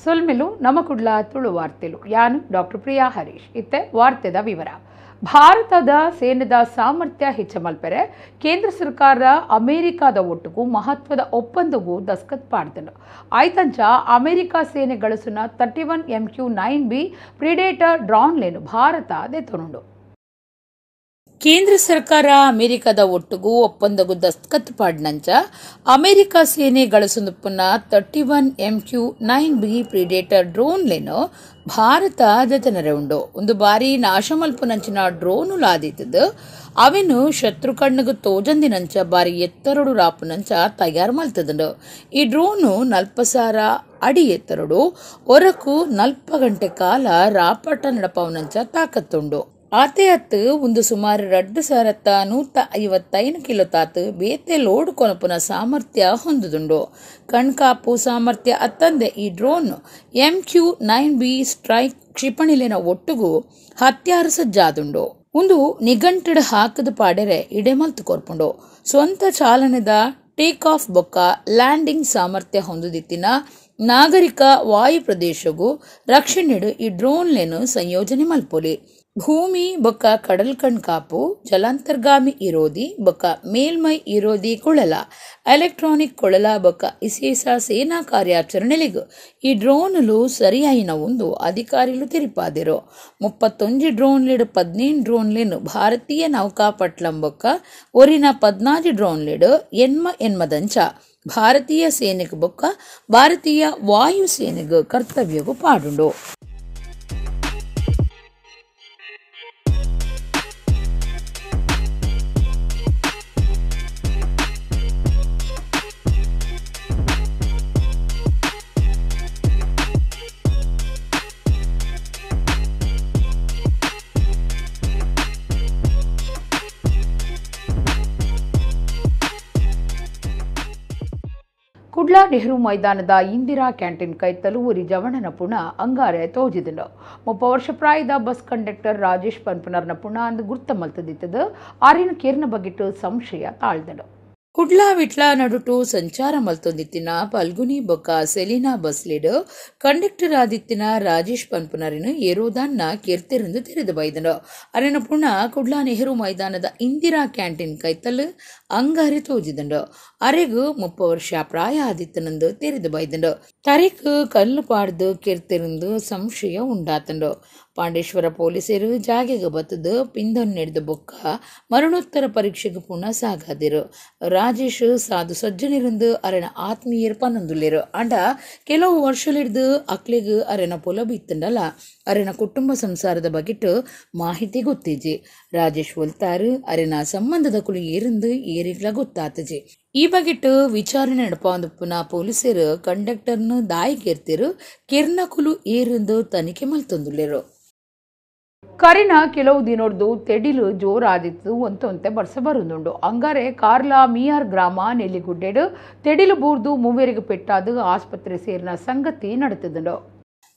ಸೊಲ್ಮೆಲು ನಮಕುಡ್ಲ ತುಳು ವಾರ್ತೆಲು. ಯಾನು ಡಾಕ್ಟರ್ ಪ್ರಿಯಾ ಹರೀಶ್. ಇತ್ತೆ ವಾರ್ತೆದ ವಿವರ. ಭಾರತದ ಸೇನೆದ ಸಾಮರ್ಥ್ಯ ಹೆಚ್ಚ ಮಲ್ಪೆರೆ ಕೇಂದ್ರ ಸರ್ಕಾರ ಅಮೆರಿಕದ ಒಟ್ಟುಗು ಮಹತ್ವದ ಒಪ್ಪಂದಗೂ ದಸ್ಕತ್ ಪಾಡ್ದನು. ಆಯ್ತಂಚ ಅಮೆರಿಕ ಸೇನೆ ಗಳಿಸುನ 31 MQ-9B predator ಡ್ರೋನ್ಲೇನು ಭಾರತ ದೆತೊನುಂಡು. ಕೇಂದ್ರ ಸರ್ಕಾರ ಅಮೆರಿಕದ ಒಟ್ಟುಗು ಒಪ್ಪಂದಗೂ ದಸ್ಕತ್ ಪಾಡ್ನಂಚ ಅಮೆರಿಕ ಸೇನೆ ಗಳಿಸುನ 31 MQ-9B predator ಡ್ರೋನ್ಲೇನು ಭಾರತ ದೆತನರೆ ಉಂಡು. ಒಂದು ಬಾರಿ ನಾಶಮಲ್ಪುನಂಚಿನ ಡ್ರೋನು ಲಾದಿತ್ತದು ಅವೆನು ಶತ್ರು ಕಣ್ಣುಗು ತೋಜಂದಿನಂಚ ಬಾರಿ ಎತ್ತರಡು ರಾಪುನಂಚ ತಯಾರು ಮಲ್ತದಂಡು. ಈ ಡ್ರೋನು 40,000 ಅಡಿ ಎತ್ತರಡು ಒರಕು 40 ಗಂಟೆ ಕಾಲ ರಾಪಾಟ ನಡಪವನಂಚ ತಾಕತ್ತುಂಡು. ಆತೆ ಅತ್ತು ಒಂದು ಸುಮಾರು 2,155 ಕಿಲೋ ತಾತು ಬೇತೆ ಲೋಡ್ ಕೊನಪುನ ಸಾಮರ್ಥ್ಯ ಹೊಂದುದುಂಡು. ಕಣ್ಕಾಪು ಸಾಮರ್ಥ್ಯ ಅತ್ತಂದೆ ಈ ಡ್ರೋನ್ MQ-9B strike ಕ್ಷಿಪಣಿಲಿನ ಒಟ್ಟುಗು ಹತ್ಯಾರು ಸಜ್ಜಾದುಂಡು. ಒಂದು ನಿಗಂಟೆಡ್ ಹಾಕದ ಪಾಡೆರೆ ಇಡೆಮಲ್ತು ಕೊರ್ಪುಂಡು. ಸ್ವಂತ ಚಾಲನೆದ ಟೇಕ್ ಆಫ್ ಬೊಕ್ಕ ಲ್ಯಾಂಡಿಂಗ್ ಸಾಮರ್ಥ್ಯ ಹೊಂದುದಿತ್ತಿನ ನಾಗರಿಕ ವಾಯು ಪ್ರದೇಶಗೂ ರಕ್ಷಣೆಡು ಈ ಡ್ರೋನ್ಲೇನು ಸಂಯೋಜನೆ ಮಲ್ಪೊಲಿ. ಭೂಮಿ ಬೊಕ್ಕ ಕಡಲ್ ಕಣ್ಕಾಪು, ಜಲಾಂತರ್ಗಾಮಿ ಇರೋದಿ ಬೊಕ್ಕ ಮೇಲ್ಮೈ ಇರೋದಿ ಕೊಳಲ, ಎಲೆಕ್ಟ್ರಾನಿಕ್ ಕೊಳಲ ಬೊಕ್ಕ ಇಸೇಸ ಸೇನಾ ಕಾರ್ಯಾಚರಣೆಲಿಗು ಈ ಡ್ರೋನ್ಲು ಸರಿಯಾಯಿನ ಒಂದು ಅಧಿಕಾರಿಲು ತೆರಿಪಾದಿರು. 31 ಡ್ರೋನ್ಲೆಡ್ 15 ಡ್ರೋನ್ಲೇನು ಭಾರತೀಯ ನೌಕಾಪಟ್ಲಂ ಬೊಕ್ಕ ಒರಿನ 14 ಡ್ರೋನ್ಲೆಡ್ ಎನ್ಮ ಎನ್ಮದಂಚ ಭಾರತೀಯ ಸೇನೆಗೆ ಬೊಕ್ಕ ಭಾರತೀಯ ವಾಯು ಸೇನೆಗೆ ಕರ್ತವ್ಯಗೂ ಪಾಡುಂಡು. ಕುಡ್ಲ ನೆಹರು ಮೈದಾನದ ಇಂದಿರಾ ಕ್ಯಾಂಟೀನ್ ಕೈತಲು ಒರಿ ಜವಣನ ಪುಣ ಅಂಗಾರೆ ತೋಜಿದನು. 30 ವರ್ಷ ಪ್ರಾಯದ ಬಸ್ ಕಂಡಕ್ಟರ್ ರಾಜೇಶ್ ಪನ್ಪುನರ್ನ ಪುಣ ಅಂದು ಗುರ್ತ ಮಲ್ತದಿತ್ತದು. ಆರಿನ ಕೇರ್ನ ಬಗ್ಗಿಟ್ಟು ಸಂಶಯ ತಾಳ್ದನು. ಕುಡ್ಲ ವಿಟ್ಲ ನಡುಟು ಸಂಚಾರ ಮಲ್ತೊಂದಿತ್ತಿನ ಪಲ್ಗುನಿ ಬೊಕ್ಕ ಸೆಲಿನಾ ಬಸ್ಲಿಡ್ ಕಂಡಕ್ಟರ್ ಆದಿತ್ತಿನ ರಾಜೇಶ್ ಪನ್ಪುನರಿನ ಏರೋದಾನ್ನ ಕೀರ್ತಿರಂದು ತೆರೆದು ಬೈದನು. ಅರೆನ ಪುಣ ಕುಡ್ಲ ನೆಹರು ಮೈದಾನದ ಇಂದಿರಾ ಕ್ಯಾಂಟೀನ್ ಕೈತಲ್ ಅಂಗಾರೆ ತೋಜಿದಂಡು. ಅರೆಗು 30 ವರ್ಷ ಪ್ರಾಯ ಆದಿತ್ತನಂದು ತೆರೆದು ಬೈದಂಡು. ತರೆಕ್ ಕಲ್ಲು ಪಾಡ್ದು ಕೀರ್ತಿರಂದು ಸಂಶಯ ಉಂಡಾತಂಡು. ಪಾಂಡೇಶ್ವರ ಪೊಲೀಸರು ಜಾಗೆಗೆ ಬತ್ತದು ಪಿಂದೊನ್ನೆಡ್ದು ಬೊಕ್ಕ ಮರಣೋತ್ತರ ಪರೀಕ್ಷೆಗೆ ಪುನಃ ಸಾಗಾದಿರು. ರಾಜೇಶ್ ಸಾಧು ಸಜ್ಜನಿರಂದು ಅರೆನ ಆತ್ಮೀಯರ್ ಪನ್ನೊಂದುಲ್ಲೇರು. ಅಂಡ ಕೆಲವು ವರ್ಷಲಿಡ್ದು ಅಕ್ಲೆಗ್ ಅರೆನ ಪೊಲ ಬಿತ್ತಂಡಲ್ಲ ಅರೆನ ಕುಟುಂಬ ಸಂಸಾರದ ಬಗ್ಗಿಟ್ಟು ಮಾಹಿತಿ ಗೊತ್ತಿಜಿ. ರಾಜೇಶ್ ಒಲ್ತಾರು ಅರೆನ ಸಂಬಂಧದ ಕುಳಿ ಏರಿಂದು ಏರಿಗ್ಲ ಗೊತ್ತಾತಜಿ. ಈ ಬಗ್ಗಿಟ್ಟು ವಿಚಾರಣೆ ನಡಪಾಂದುಪ್ಪುನ ಪೊಲೀಸರು ಕಂಡಕ್ಟರ್ನು ದಾಯಿ ಕೇರ್ತಿರು ಕೆರ್ನ ಕುಲು ಏರಿಂದು ತನಿಖೆ ಮಲ್ತೊಂದುಲ್ಲೇರು. ಕರಿನ ಕೆಲವು ದಿನೊಡ್ದು ತೆಡಿಲು ಜೋರಾದಿತ್ತು ಒಂತೊಂತೆ ಬರ್ಸ ಬರುಂದುಂಡು. ಅಂಗಾರೆ ಕಾರ್ಲಾ ಮಿಯಾರ್ ಗ್ರಾಮ ನೆಲ್ಲಿಗುಡ್ಡೆಡು ತೆಡಿಲು ಬೂರ್ದು ಮೂವೆರಿಗೆ ಪೆಟ್ಟಾದು ಆಸ್ಪತ್ರೆ ಸೇರಿನ ಸಂಗತಿ ನಡೆತದುಂಡು.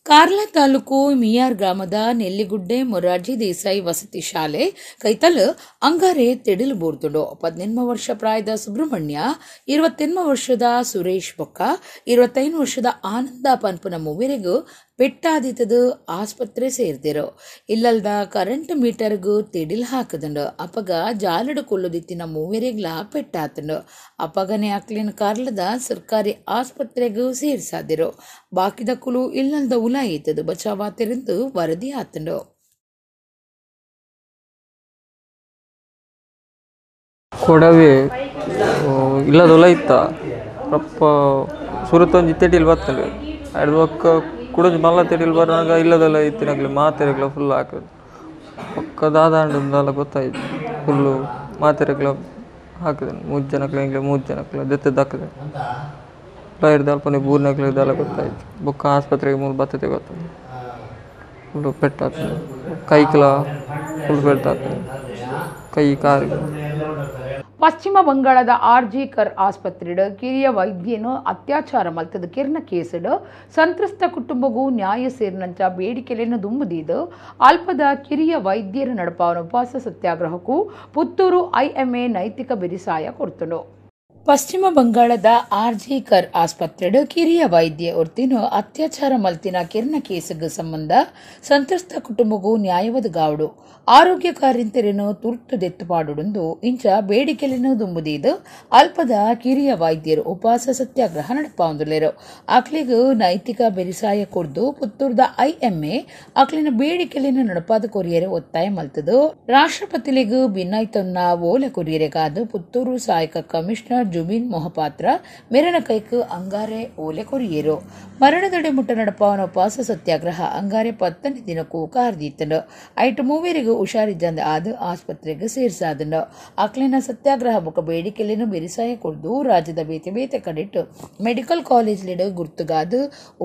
ಕಾರ್ಲಾ ತಾಲೂಕು ಮಿಯಾರ್ ಗ್ರಾಮದ ನೆಲ್ಲಿಗುಡ್ಡೆ ಮೊರಾರ್ಜಿ ದೇಸಾಯಿ ವಸತಿ ಶಾಲೆ ಕೈತಲ್ ಅಂಗಾರೆ ತೆಡಿಲು ಬೂರ್ದುಂಡು. 18 ವರ್ಷ ಪ್ರಾಯದ ಸುಬ್ರಹ್ಮಣ್ಯ, 28 ವರ್ಷದ ಸುರೇಶ್ ಬೊಕ್ಕ, 25 ವರ್ಷದ ಆನಂದ ಪನ್ಪುನ ಮೂವೆರಿಗೂ ಪೆಟ್ಟಾದಿತ್ತದು ಆಸ್ಪತ್ರೆ ಸೇರ್ದಿರು. ಇಲ್ಲಲ್ದ ಕರೆಂಟ್ ಮೀಟರ್ಗೂ ತೆಡಿಲ್ ಹಾಕದಂಡು. ಅಪಗ ಜಾಲಡು ಕೊಲ್ಲುದಿತ್ತಿನ ಮೂವೆರಿಗ್ಲ ಪೆಟ್ಟಾತಂಡು. ಅಪಗನೆ ಅಕ್ಲಿನ ಕಾರ್ಲದ ಸರ್ಕಾರಿ ಆಸ್ಪತ್ರೆಗೂ ಸೇರ್ಸಾದಿರು. ಬಾಕಿದ ಕುಲು ಇಲ್ಲಲ್ದ ಉಲಾಯಿತದು ಬಚಾವಾತಿರಂದು ವರದಿ ಆತಂಡು. ಕೊಡವೆ ಇಲ್ಲದೊಲ ಇತ್ತ ರಪ್ಪ ಸುರುತೊಂಜಿ ತೆಡಿಲ್ ಬರ್ತದೆ ಅಡ್ದು ಕುಡೊಂಜಿ ಮಲ್ಲ ತೆಡಿಲ್ ಬರುವಾಗ ಇಲ್ಲದೆಲ್ಲ ಇತ್ತಿನಗ್ಲಿ ಮಾತೆರೆಗ್ಲ ಫುಲ್ ಹಾಕೋದು ಪಕ್ಕ ದಾದಾಂಡಂದೆಲ್ಲ ಗೊತ್ತಾಯ್ತು. ಫುಲ್ಲು ಮಾತೆರೆಗ್ಲ ಹಾಕಿದೆ 3 ಜನಕ್ಲೆ ಹಿಂಗೆ 3 ಜನಕ್ಲೆ ದೆತ್ತದ್ದು ಹಾಕಿದೆ ಹಿಡ್ದು ಅಲ್ಪನೆ ಬೂರ್ನಕ್ಲೆ ಇದೆಲ್ಲ ಗೊತ್ತಾಯ್ತು. ಬೊಕ್ಕ ಆಸ್ಪತ್ರೆಗೆ ಮೂರು ಬರ್ತದೆ ಗೊತ್ತಾಯ್ತು. ಫುಲ್ಲು ಪೆಟ್ಟಾಗ್ತದೆ ಕೈಕ್ಲ ಫುಲ್ ಪೆಟ್ಟಾಗ್ತದೆ ಕೈ ಕಾರಿಗೆ. ಪಶ್ಚಿಮ ಬಂಗಾಳದ ಆರ್ಜಿ ಕರ್ ಆಸ್ಪತ್ರೆಡ್ ಕಿರಿಯ ವೈದ್ಯನು ಅತ್ಯಾಚಾರ ಮಲ್ತದ ಕಿರ್ನ ಕೇಸುಡು ಸಂತ್ರಸ್ತ ಕುಟುಂಬಗೂ ನ್ಯಾಯ ಸೇರಿನಂಚ ಬೇಡಿಕೆಲೆಯನ್ನು ದುಂಬುದೀದು ಅಲ್ಪದ ಕಿರಿಯ ವೈದ್ಯರ ನಡಪಾವನ ಉಪವಾಸ ಸತ್ಯಾಗ್ರಹಕ್ಕೂ ಪುತ್ತೂರು ಐಎಂಎ ನೈತಿಕ ಬೆರಿಸಾಯ ಕೊಡ್ತುಂಡು. ಪಶ್ಚಿಮ ಬಂಗಾಳದ ಆರ್ಜಿ ಕರ್ ಆಸ್ಪತ್ರೆಡ್ ಕಿರಿಯ ವೈದ್ಯ ಒರ್ತಿನ ಅತ್ಯಾಚಾರ ಮಲ್ತಿನ ಕಿರ್ನ ಕೇಸುಗ್ ಸಂಬಂಧ ಸಂತ್ರಸ್ತ ಕುಟುಂಬಗೂ ನ್ಯಾಯವದ ಆರೋಗ್ಯ ಕಾರ್ಯಂತರನ್ನು ತುರ್ತು ದೆತ್ತುಪಾಡುಂದು ಇಂಚ ಬೇಡಿಕೆలను ದುಂಬುದೀದು ಅಲ್ಪದ ಕಿರಿಯ ವೈದ್ಯರು ಉಪವಾಸ ಸತ್ಯಾಗ್ರಹ ನಡಪಾವಂದುಲ್ಲೆರು. ಅಕ್ಲಿಗ್ ನೈತಿಕ ಬೆರಿಸಾಯ ಕೊರ್ದು ಪುತ್ತೂರ್ದ ಐಎಂಎ ಅಕ್ಲಿನ ಬೇಡಿಕೆలను ನಡಪಾದ ಕೊರಿಯರೆ ಒತ್ತಾಯ ಮಲ್ತದು. ರಾಷ್ಟ್ರಪತಿಲಿಗ್ ಬಿನ್ನಾಯ್ತೊನ್ನ ಓಲೆ ಕೊರಿಯರೆಗಾದ ಪುತ್ತೂರು ಸಹಾಯಕ ಕಮಿಷನರ್ ಜುಬಿನ್ ಮೊಹಪಾತ್ರ ಮೆರನ ಕೈಕ್ ಅಂಗಾರೆ ಓಲೆ ಕೊರಿಯರು. ಮರಣದಡೆ ಮುಟ್ಟ ನಡಪಾವನ ಉಪವಾಸ ಸತ್ಯಾಗ್ರಹ ಅಂಗಾರೆ 10ನೇ ದಿನಕ್ಕೂ ಕಾರ್ದೀತನು. ಐಟು ಮೂವರಿಗೂ ಹುಷಾರಿದ್ದಂದ ಆದ ಆಸ್ಪತ್ರೆಗೆ ಸೇರ್ಸಾದನು. ಅಕ್ಲಿನ ಸತ್ಯಾಗ್ರಹ ಬೊಕ ಬೇಡಿಕೆಯನ್ನು ಬೆರಿಸಾಯ ಕೊಡ್ದು ರಾಜ್ಯದ ಬೇತೆ ಬೇತೆ ಕಡೆಟ್ಟು ಮೆಡಿಕಲ್ ಕಾಲೇಜ್ ಲಿಡ ಗುರ್ತುಗಾದ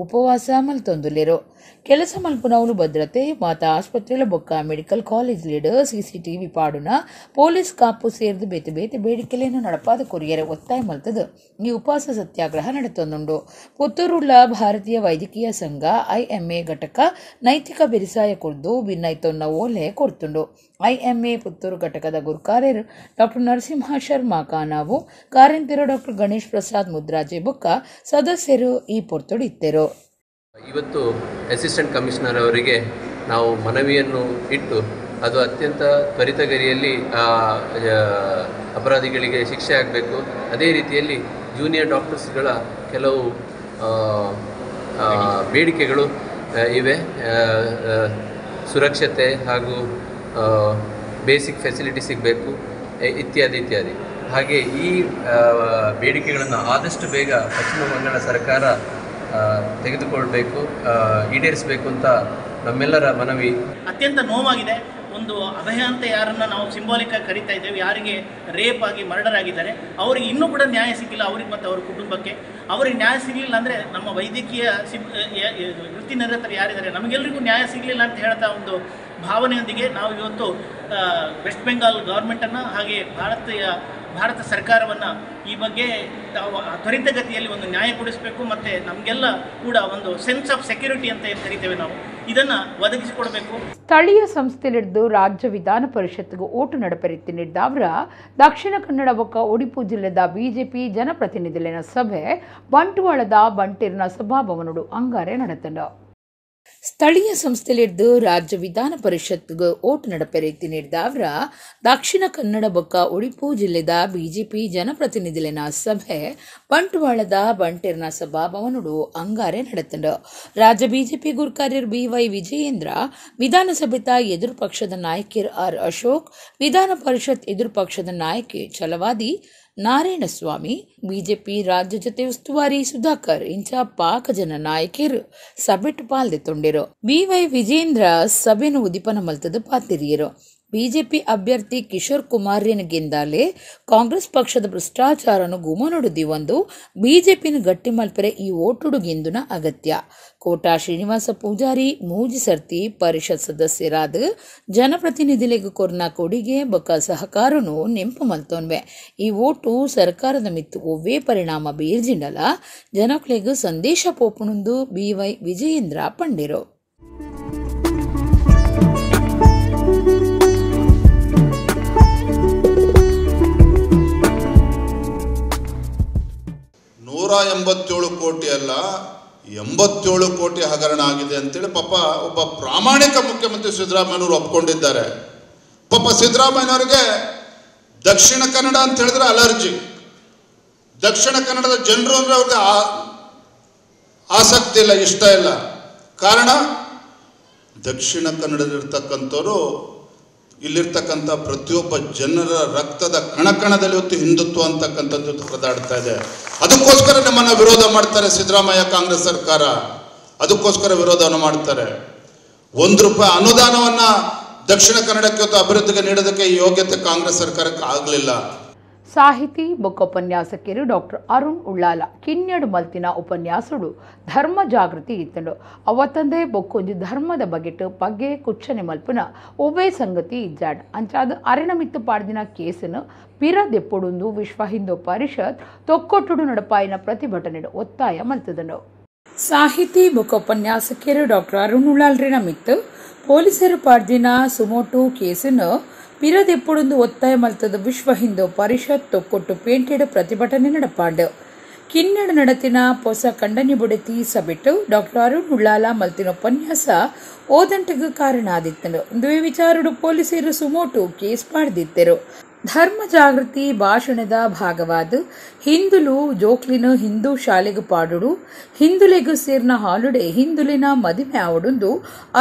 ಉಪವಾಸ ಮಲ್ತೊಂದುಲೆರು. ಕೆಲಸ ಮಲ್ಪುನವಲು ಭದ್ರತೆ ಮಾತಾ ಆಸ್ಪತ್ರೆಲ ಬೊಕ್ಕ ಮೆಡಿಕಲ್ ಕಾಲೇಜ್ ಲಿಡ ಸಿಸಿಟಿವಿ ಪಾಡುನ ಪೊಲೀಸ್ ಕಾಪು ಸೇರ್ದು ಬೇತೆ ಬೇತೆ ಬೇಡಿಕೆಯನ್ನು ನಡಪಾದ ಕೊರಿಯರೆ ಒತ್ತಾಯ ಮಲ್ತದು ಈ ಉಪವಾಸ ಸತ್ಯಾಗ್ರಹ ನಡೆತೊಂದುಂಡು. ಪುತ್ತೂರುಳ್ಳ ಭಾರತೀಯ ವೈದ್ಯಕೀಯ ಸಂಘ ಐಎಂಎ ಘಟಕ ನೈತಿಕ ಬೆರಿಸಾಯ ಕೊರ್ದು ಬಿನ್ನೈತೊನ್ನ ಓಲೆ ಕೊಡ್ತುಂಡು. ಐಎಂಎ ಪುತ್ತೂರು ಘಟಕದ ಗುರುಕಾರ್ಯರು ಡಾಕ್ಟರ್ ನರಸಿಂಹ ಶರ್ಮಾ ಕಾನಾವು, ಕಾರ್ಯಂತೆರು ಡಾಕ್ಟರ್ ಗಣೇಶ್ ಪ್ರಸಾದ್ ಮುದ್ರಾಜೆ ಬೊಕ್ಕ ಸದಸ್ಯರು ಈ ಪೊರ್ತುಡಿತ್ತೆರು. ಇವತ್ತು ಅಸಿಸ್ಟೆಂಟ್ ಕಮಿಷನರ್ ಅವರಿಗೆ ನಾವು ಮನವಿಯನ್ನು ಇಟ್ಟು ಅದು ಅತ್ಯಂತ ತ್ವರಿತಗತಿಯಲ್ಲಿ ಅಪರಾಧಿಗಳಿಗೆ ಶಿಕ್ಷೆ ಆಗಬೇಕು. ಅದೇ ರೀತಿಯಲ್ಲಿ ಜೂನಿಯರ್ ಡಾಕ್ಟರ್ಸ್ಗಳ ಕೆಲವು ಬೇಡಿಕೆಗಳು ಇವೆ. ಸುರಕ್ಷತೆ ಹಾಗೂ ಬೇಸಿಕ್ ಫೆಸಿಲಿಟಿ ಸಿಗಬೇಕು ಇತ್ಯಾದಿ ಇತ್ಯಾದಿ. ಹಾಗೆ ಈ ಬೇಡಿಕೆಗಳನ್ನು ಆದಷ್ಟು ಬೇಗ ಪಶ್ಚಿಮ ಬಂಗಾಳ ಸರ್ಕಾರ ತೆಗೆದುಕೊಳ್ಬೇಕು, ಈಡೇರಿಸಬೇಕು ಅಂತ ನಮ್ಮೆಲ್ಲರ ಮನವಿ. ಅತ್ಯಂತ ನೋವಾಗಿದೆ. ಒಂದು ಅಭಯ ಅಂತ ಯಾರನ್ನು ನಾವು ಸಿಂಬಾಲಿಕ್ ಆಗಿ ಕರಿತಾ ಇದ್ದೇವೆ, ಯಾರಿಗೆ ರೇಪ್ ಆಗಿ ಮರ್ಡರ್ ಆಗಿದ್ದಾರೆ ಅವರಿಗೆ ಇನ್ನೂ ಕೂಡ ನ್ಯಾಯ ಸಿಕ್ಕಿಲ್ಲ. ಅವ್ರಿಗೆ ಮತ್ತು ಅವ್ರ ಕುಟುಂಬಕ್ಕೆ ಅವ್ರಿಗೆ ನ್ಯಾಯ ಸಿಗಲಿಲ್ಲ ಅಂದರೆ ನಮ್ಮ ವೈದ್ಯಕೀಯ ವೃತ್ತಿ ನಿರತರು ಯಾರಿದ್ದಾರೆ ನಮಗೆಲ್ಲರಿಗೂ ನ್ಯಾಯ ಸಿಗಲಿಲ್ಲ ಅಂತ ಹೇಳ್ತಾ ಒಂದು ಭಾವನೆಯೊಂದಿಗೆ ನಾವು ಇವತ್ತು ವೆಸ್ಟ್ ಬೆಂಗಾಲ್ ಗೌರ್ಮೆಂಟನ್ನು ಹಾಗೆ ಭಾರತ ಸರ್ಕಾರವನ್ನು ಈ ಬಗ್ಗೆ ತಾವು ತ್ವರಿತಗತಿಯಲ್ಲಿ ಒಂದು ನ್ಯಾಯ ಕೊಡಿಸಬೇಕು ಮತ್ತು ನಮಗೆಲ್ಲ ಕೂಡ ಒಂದು sense of security ಅಂತ ಏನು ಕರಿತೇವೆ ನಾವು ಇದನ್ನು ಒದಗಿಸಿಕೊಡಬೇಕು. ಸ್ಥಳೀಯ ಸಂಸ್ಥೆಲಿದ್ದು ರಾಜ್ಯ ವಿಧಾನ ಪರಿಷತ್ಗೂ ಓಟು ನಡಪರಿತಿ ನೀಡಿದವರ ದಕ್ಷಿಣ ಕನ್ನಡ ಬೊಕ್ಕ ಒಡಿಪು ಜಿಲ್ಲೆದ ಬಿಜೆಪಿ ಜನಪ್ರತಿನಿಧಿಲಿನ ಸಭೆ ಬಂಟ್ವಾಳದ ಬಂಟೇರ್ನ ಸಭಾಭವನಡು ಅಂಗಾರೆ ನಡೆತಂಡು. ಸ್ಥಳೀಯ ಸಂಸ್ಥೆಲಿದ್ದು ರಾಜ್ಯ ವಿಧಾನ ಪರಿಷತ್ಗೆ ಓಟು ನಡಪೆರೆತಿ ನೀಡಿದವರ ದಕ್ಷಿಣ ಕನ್ನಡ ಬೊಕ್ಕ ಒಡಿಪು ಜಿಲ್ಲೆದ ಬಿಜೆಪಿ ಜನಪ್ರತಿನಿಧಿಲಿನ ಸಭೆ ಬಂಟ್ವಾಳದ ಬಂಟೇರ್ನ ಸಭಾಭವನಡು ಅಂಗಾರೆ ನಡೆತಂಡು. ರಾಜ್ಯ ಬಿಜೆಪಿ ಗುರ್ಕಾರ್ಯರ್ ಬಿವೈ ವಿಜಯೇಂದ್ರ, ವಿಧಾನಸಭೆತ ಎದುರು ಪಕ್ಷದ ನಾಯಕಿಯರ್ ಆರ್ ಅಶೋಕ್, ವಿಧಾನ ಪರಿಷತ್ ಎದುರು ಪಕ್ಷದ ನಾಯಕಿ ಛಲವಾದಿ ನಾರಾಯಣಸ್ವಾಮಿ, ಬಿಜೆಪಿ ರಾಜ್ಯ ಜೊತೆ ಉಸ್ತುವಾರಿ ಸುಧಾಕರ್ ಇಂಚ ಪಾಕ ಜನ ನಾಯಕಿಯರು ಸಭೆಟ್ ಪಾಲ್ದೆತ್ತೊಂಡಿರು. ಬಿವೈ ವಿಜೇಂದ್ರ ಸಭೆನು ಉದಿಪನ ಮಲ್ತದ ಪಾತಿರಿಯರು. ಬಿಜೆಪಿ ಅಭ್ಯರ್ಥಿ ಕಿಶೋರ್ ಕುಮಾರ್ಯನ ಗೆಂದಾಲೆ ಕಾಂಗ್ರೆಸ್ ಪಕ್ಷದ ಭ್ರಷ್ಟಾಚಾರನು ಗುಮನೊಡುದಿ ಒಂದು ಬಿಜೆಪಿನ ಗಟ್ಟಿ ಮಲ್ಪೆರೆ ಈ ಓಟುಡು ಗೆಂದುನ ಅಗತ್ಯ. ಕೋಟಾ ಶ್ರೀನಿವಾಸ ಪೂಜಾರಿ ಮೂಜಿ ಸರ್ತಿ ಪರಿಷತ್ ಸದಸ್ಯರಾದ ಜನಪ್ರತಿನಿಧಿಲಿಗೂ ಕೊರ್ನ ಕೊಡಿಗೆ ಬೊಕ್ಕ ಸಹಕಾರನು ನೆಂಪು ಮಲ್ತೋನ್ವೆ. ಈ ಓಟು ಸರ್ಕಾರದ ಮಿತ್ತು ಒವ್ವೇ ಪರಿಣಾಮ ಬೀರ್ಜಿಂಡಲ ಜನಕ್ಲೆಗ್ ಸಂದೇಶ ಪೋಪುಣುಂದು ಬಿವೈ ವಿಜಯೇಂದ್ರ ಪಂಡಿರು. ನೂರ 87 ಕೋಟಿ ಅಲ್ಲ, 87 ಕೋಟಿ ಹಗರಣ ಆಗಿದೆ ಅಂತೇಳಿ ಪಾಪ ಒಬ್ಬ ಪ್ರಾಮಾಣಿಕ ಮುಖ್ಯಮಂತ್ರಿ ಸಿದ್ದರಾಮಯ್ಯನವರು ಒಪ್ಕೊಂಡಿದ್ದಾರೆ. ಪಾಪ ಸಿದ್ದರಾಮಯ್ಯನವರಿಗೆ ದಕ್ಷಿಣ ಕನ್ನಡ ಅಂತ ಹೇಳಿದ್ರೆ ಅಲರ್ಜಿ. ದಕ್ಷಿಣ ಕನ್ನಡದ ಜನರು ಅಂದರೆ ಅವ್ರಿಗೆ ಆಸಕ್ತಿ ಇಲ್ಲ, ಇಷ್ಟ ಇಲ್ಲ. ಕಾರಣ, ದಕ್ಷಿಣ ಕನ್ನಡದಲ್ಲಿರ್ತಕ್ಕಂಥವ್ರು ಇಲ್ಲಿರ್ತಕ್ಕಂಥ ಪ್ರತಿಯೊಬ್ಬ ಜನರ ರಕ್ತದ ಕಣಕಣದಲ್ಲಿ ಹೊತ್ತು ಹಿಂದುತ್ವ ಅಂತಕ್ಕಂಥದ್ದು ಹೊರದಾಡ್ತಾ ಇದೆ. ಅದಕ್ಕೋಸ್ಕರ ನಮ್ಮನ್ನು ವಿರೋಧ ಮಾಡ್ತಾರೆ ಸಿದ್ದರಾಮಯ್ಯ ಕಾಂಗ್ರೆಸ್ ಸರ್ಕಾರ, ಅದಕ್ಕೋಸ್ಕರ ವಿರೋಧವನ್ನು ಮಾಡ್ತಾರೆ. 1 ರೂಪಾಯಿ ಅನುದಾನವನ್ನು ದಕ್ಷಿಣ ಕನ್ನಡಕ್ಕೆ ಹೊತ್ತು ಅಭಿವೃದ್ಧಿಗೆ ನೀಡೋದಕ್ಕೆ ಯೋಗ್ಯತೆ ಕಾಂಗ್ರೆಸ್ ಸರ್ಕಾರಕ್ಕೆ ಆಗಲಿಲ್ಲ. ಸಾಹಿತಿ ಬೊಕ್ಕ ಉಪನ್ಯಾಸಕರು ಡಾಕ್ಟರ್ ಅರುಣ್ ಉಳ್ಳಾಲ ಕಿನ್ಯಡು ಮಲ್ತಿನ ಉಪನ್ಯಾಸಡು ಧರ್ಮ ಜಾಗೃತಿ ಇತ್ತಂಡು. ಅವತ್ತಂದೇ ಬೊಕ್ಕೊಂಜಿ ಧರ್ಮದ ಬಗೆಟ್ ಪಗ್ಗೆ ಕುಚ್ಚನೆ ಮಲ್ಪುನ ಒವ್ವೇ ಸಂಗತಿ ಇಜ್ಜಾಡ್ ಅಂಚಾದ ಅರೆನಮಿತ್ತು ಪಾಡ್ದಿನ ಕೇಸನ್ನು ಪಿರ ದೆಪ್ಪೊಡುಂದು ವಿಶ್ವ ಹಿಂದೂ ಪರಿಷತ್ ತೊಕ್ಕೊಟ್ಟುಡು ನಡಪಾಯಿನ ಪ್ರತಿಭಟನೆ ಒತ್ತಾಯ ಮಲ್ತದನು. ಸಾಹಿತಿ ಬೊಕ್ಕ ಉಪನ್ಯಾಸಕರು ಡಾಕ್ಟರ್ ಅರುಣ್ ಉಳ್ಳಾಲ್ರಿನ ಮಿತ್ತು ಪೊಲೀಸರು ಪಾಡ್ದಿನ ಸುಮೋಟು ಕೇಸನ್ನು ಪಿರದೆಪ್ಪುಡುಂದು ಒತ್ತಾಯ ಮಲ್ತದ ವಿಶ್ವ ಹಿಂದೂ ಪರಿಷತ್ ತೊಕ್ಕೊಟ್ಟು ಪೇಂಟೆಡ್ ಪ್ರತಿಭಟನೆ ನಡಪಾಂಡು. ಕಿನ್ನಡ ನಡತಿನ ಪೊಸ ಕಂಡನಿ ಬುಡತಿ ಸಭೆಟ್ಟು ಡಾಕ್ಟರ್ ಅರುಣ್ ಉಳ್ಳಾಲ ಮಲ್ತಿನ ಉಪನ್ಯಾಸ ಓದಂಟಗ್ ಕಾರಣ ಆದಿತ್ತನು. ಇಂದುವೆ ವಿಚಾರಡು ಪೊಲೀಸರು suo motu case ಪಾಡ್ದಿತ್ತರು. ಧರ್ಮ ಜಾಗೃತಿ ಭಾಷಣದ ಭಾಗವಾದ ಹಿಂದುಲು ಜೋಕ್ಲಿನ ಹಿಂದೂ ಶಾಲೆಗೆ ಪಾಡುಡು, ಹಿಂದುಲೆಗು ಸೇರ್ನ ಹಾಲುಡೆ ಹಿಂದುಲಿನ ಮದುವೆ ಆವಡುಂದು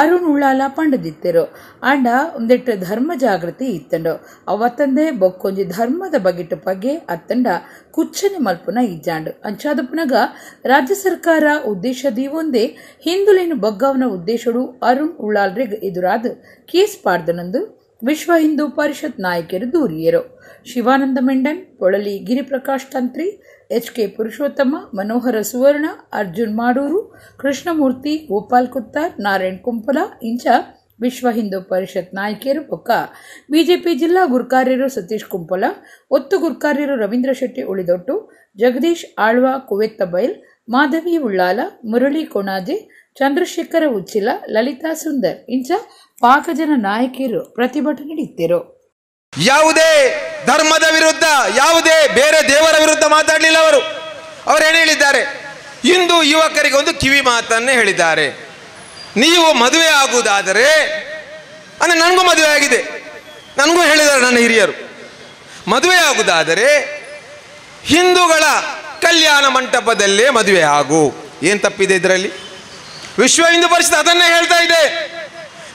ಅರುಣ್ ಉಳ್ಳಾಲ ಪಂಡದಿತ್ತರು. ಆಂಡ ಒಂದೆಟ್ಟು ಧರ್ಮ ಜಾಗೃತಿ ಇತ್ತಂಡು ಅವತ್ತಂದೆ ಬೊಕ್ಕೊಂಜಿ ಧರ್ಮದ ಬಗೆಟ್ಟು ಪಗೆ ಅತ್ತಂಡ ಕುಚ್ಚನೆ ಮಲ್ಪುನ ಇಜ್ಜಾಂಡು. ಅಂಚಾದ ಪುನಗ ರಾಜ್ಯ ಸರ್ಕಾರ ಉದ್ದೇಶ ದೀವೊಂದೇ ಹಿಂದುಲಿನ ಬಗ್ಗವನ ಉದ್ದೇಶಡು ಅರುಣ್ ಉಳ್ಳಾಲ್ರಿಗ್ ಎದುರಾದ ಕೇಸ್ ಪಾಡ್ದನಂದು ವಿಶ್ವ ಹಿಂದೂ ಪರಿಷತ್ ನಾಯಕರು ದೂರಿಯರು. ಶಿವಾನಂದ ಮೆಂಡನ್, ಪೊಳಲಿ ಗಿರಿಪ್ರಕಾಶ್ ತಂತ್ರಿ, ಎಚ್ ಕೆ ಪುರುಷೋತ್ತಮ, ಮನೋಹರ ಸುವರ್ಣ, ಅರ್ಜುನ್ ಮಾಡೂರು, ಕೃಷ್ಣಮೂರ್ತಿ, ಗೋಪಾಲ್ ಕುತ್ತಾರ್, ನಾರಾಯಣ್ ಕುಂಪಲ ಇಂಚ ವಿಶ್ವ ಹಿಂದೂ ಪರಿಷತ್ ನಾಯಕಿಯರು ಬೊಕ್ಕ ಬಿಜೆಪಿ ಜಿಲ್ಲಾ ಗುರ್ಕಾರ್ಯರು ಸತೀಶ್ ಕುಂಪಲ, ಒತ್ತು ಗುರ್ಕಾರ್ಯರು ರವೀಂದ್ರ ಶೆಟ್ಟಿ ಉಳಿದೊಟ್ಟು, ಜಗದೀಶ್ ಆಳ್ವ ಕುವೆತ್ತಬೈಲ್, ಮಾಧವಿ ಉಳ್ಳಾಲ, ಮುರಳಿ ಕೊಣಾಜೆ, ಚಂದ್ರಶೇಖರ ಉಚ್ಚಿಲ, ಲಲಿತಾ ಸುಂದರ್ ಇಂಚ ಪಾಕಜನ ನಾಯಕಿಯರು ಪ್ರತಿಭಟನೆ ನಡೆಸಿದರು. ಯಾವುದೇ ಧರ್ಮದ ವಿರುದ್ಧ, ಯಾವುದೇ ಬೇರೆ ದೇವರ ವಿರುದ್ಧ ಮಾತಾಡಲಿಲ್ಲ ಅವರು. ಅವರು ಏನು ಹೇಳಿದ್ದಾರೆ? ಇಂದು ಯುವಕರಿಗೆ ಒಂದು ಕಿವಿ ಮಾತನ್ನೇ ಹೇಳಿದ್ದಾರೆ. ನೀವು ಮದುವೆ ಆಗುವುದಾದರೆ, ಅಂದರೆ ನನಗೂ ಮದುವೆ ಆಗಿದೆ, ನನಗೂ ಹೇಳಿದ್ದಾರೆ ನನ್ನ ಹಿರಿಯರು, ಮದುವೆ ಆಗುವುದಾದರೆ ಹಿಂದೂಗಳ ಕಲ್ಯಾಣ ಮಂಟಪದಲ್ಲೇ ಮದುವೆ ಆಗು. ಏನು ತಪ್ಪಿದೆ ಇದರಲ್ಲಿ? ವಿಶ್ವ ಹಿಂದೂ ಪರಿಷತ್ ಅದನ್ನೇ ಹೇಳ್ತಾ ಇದೆ.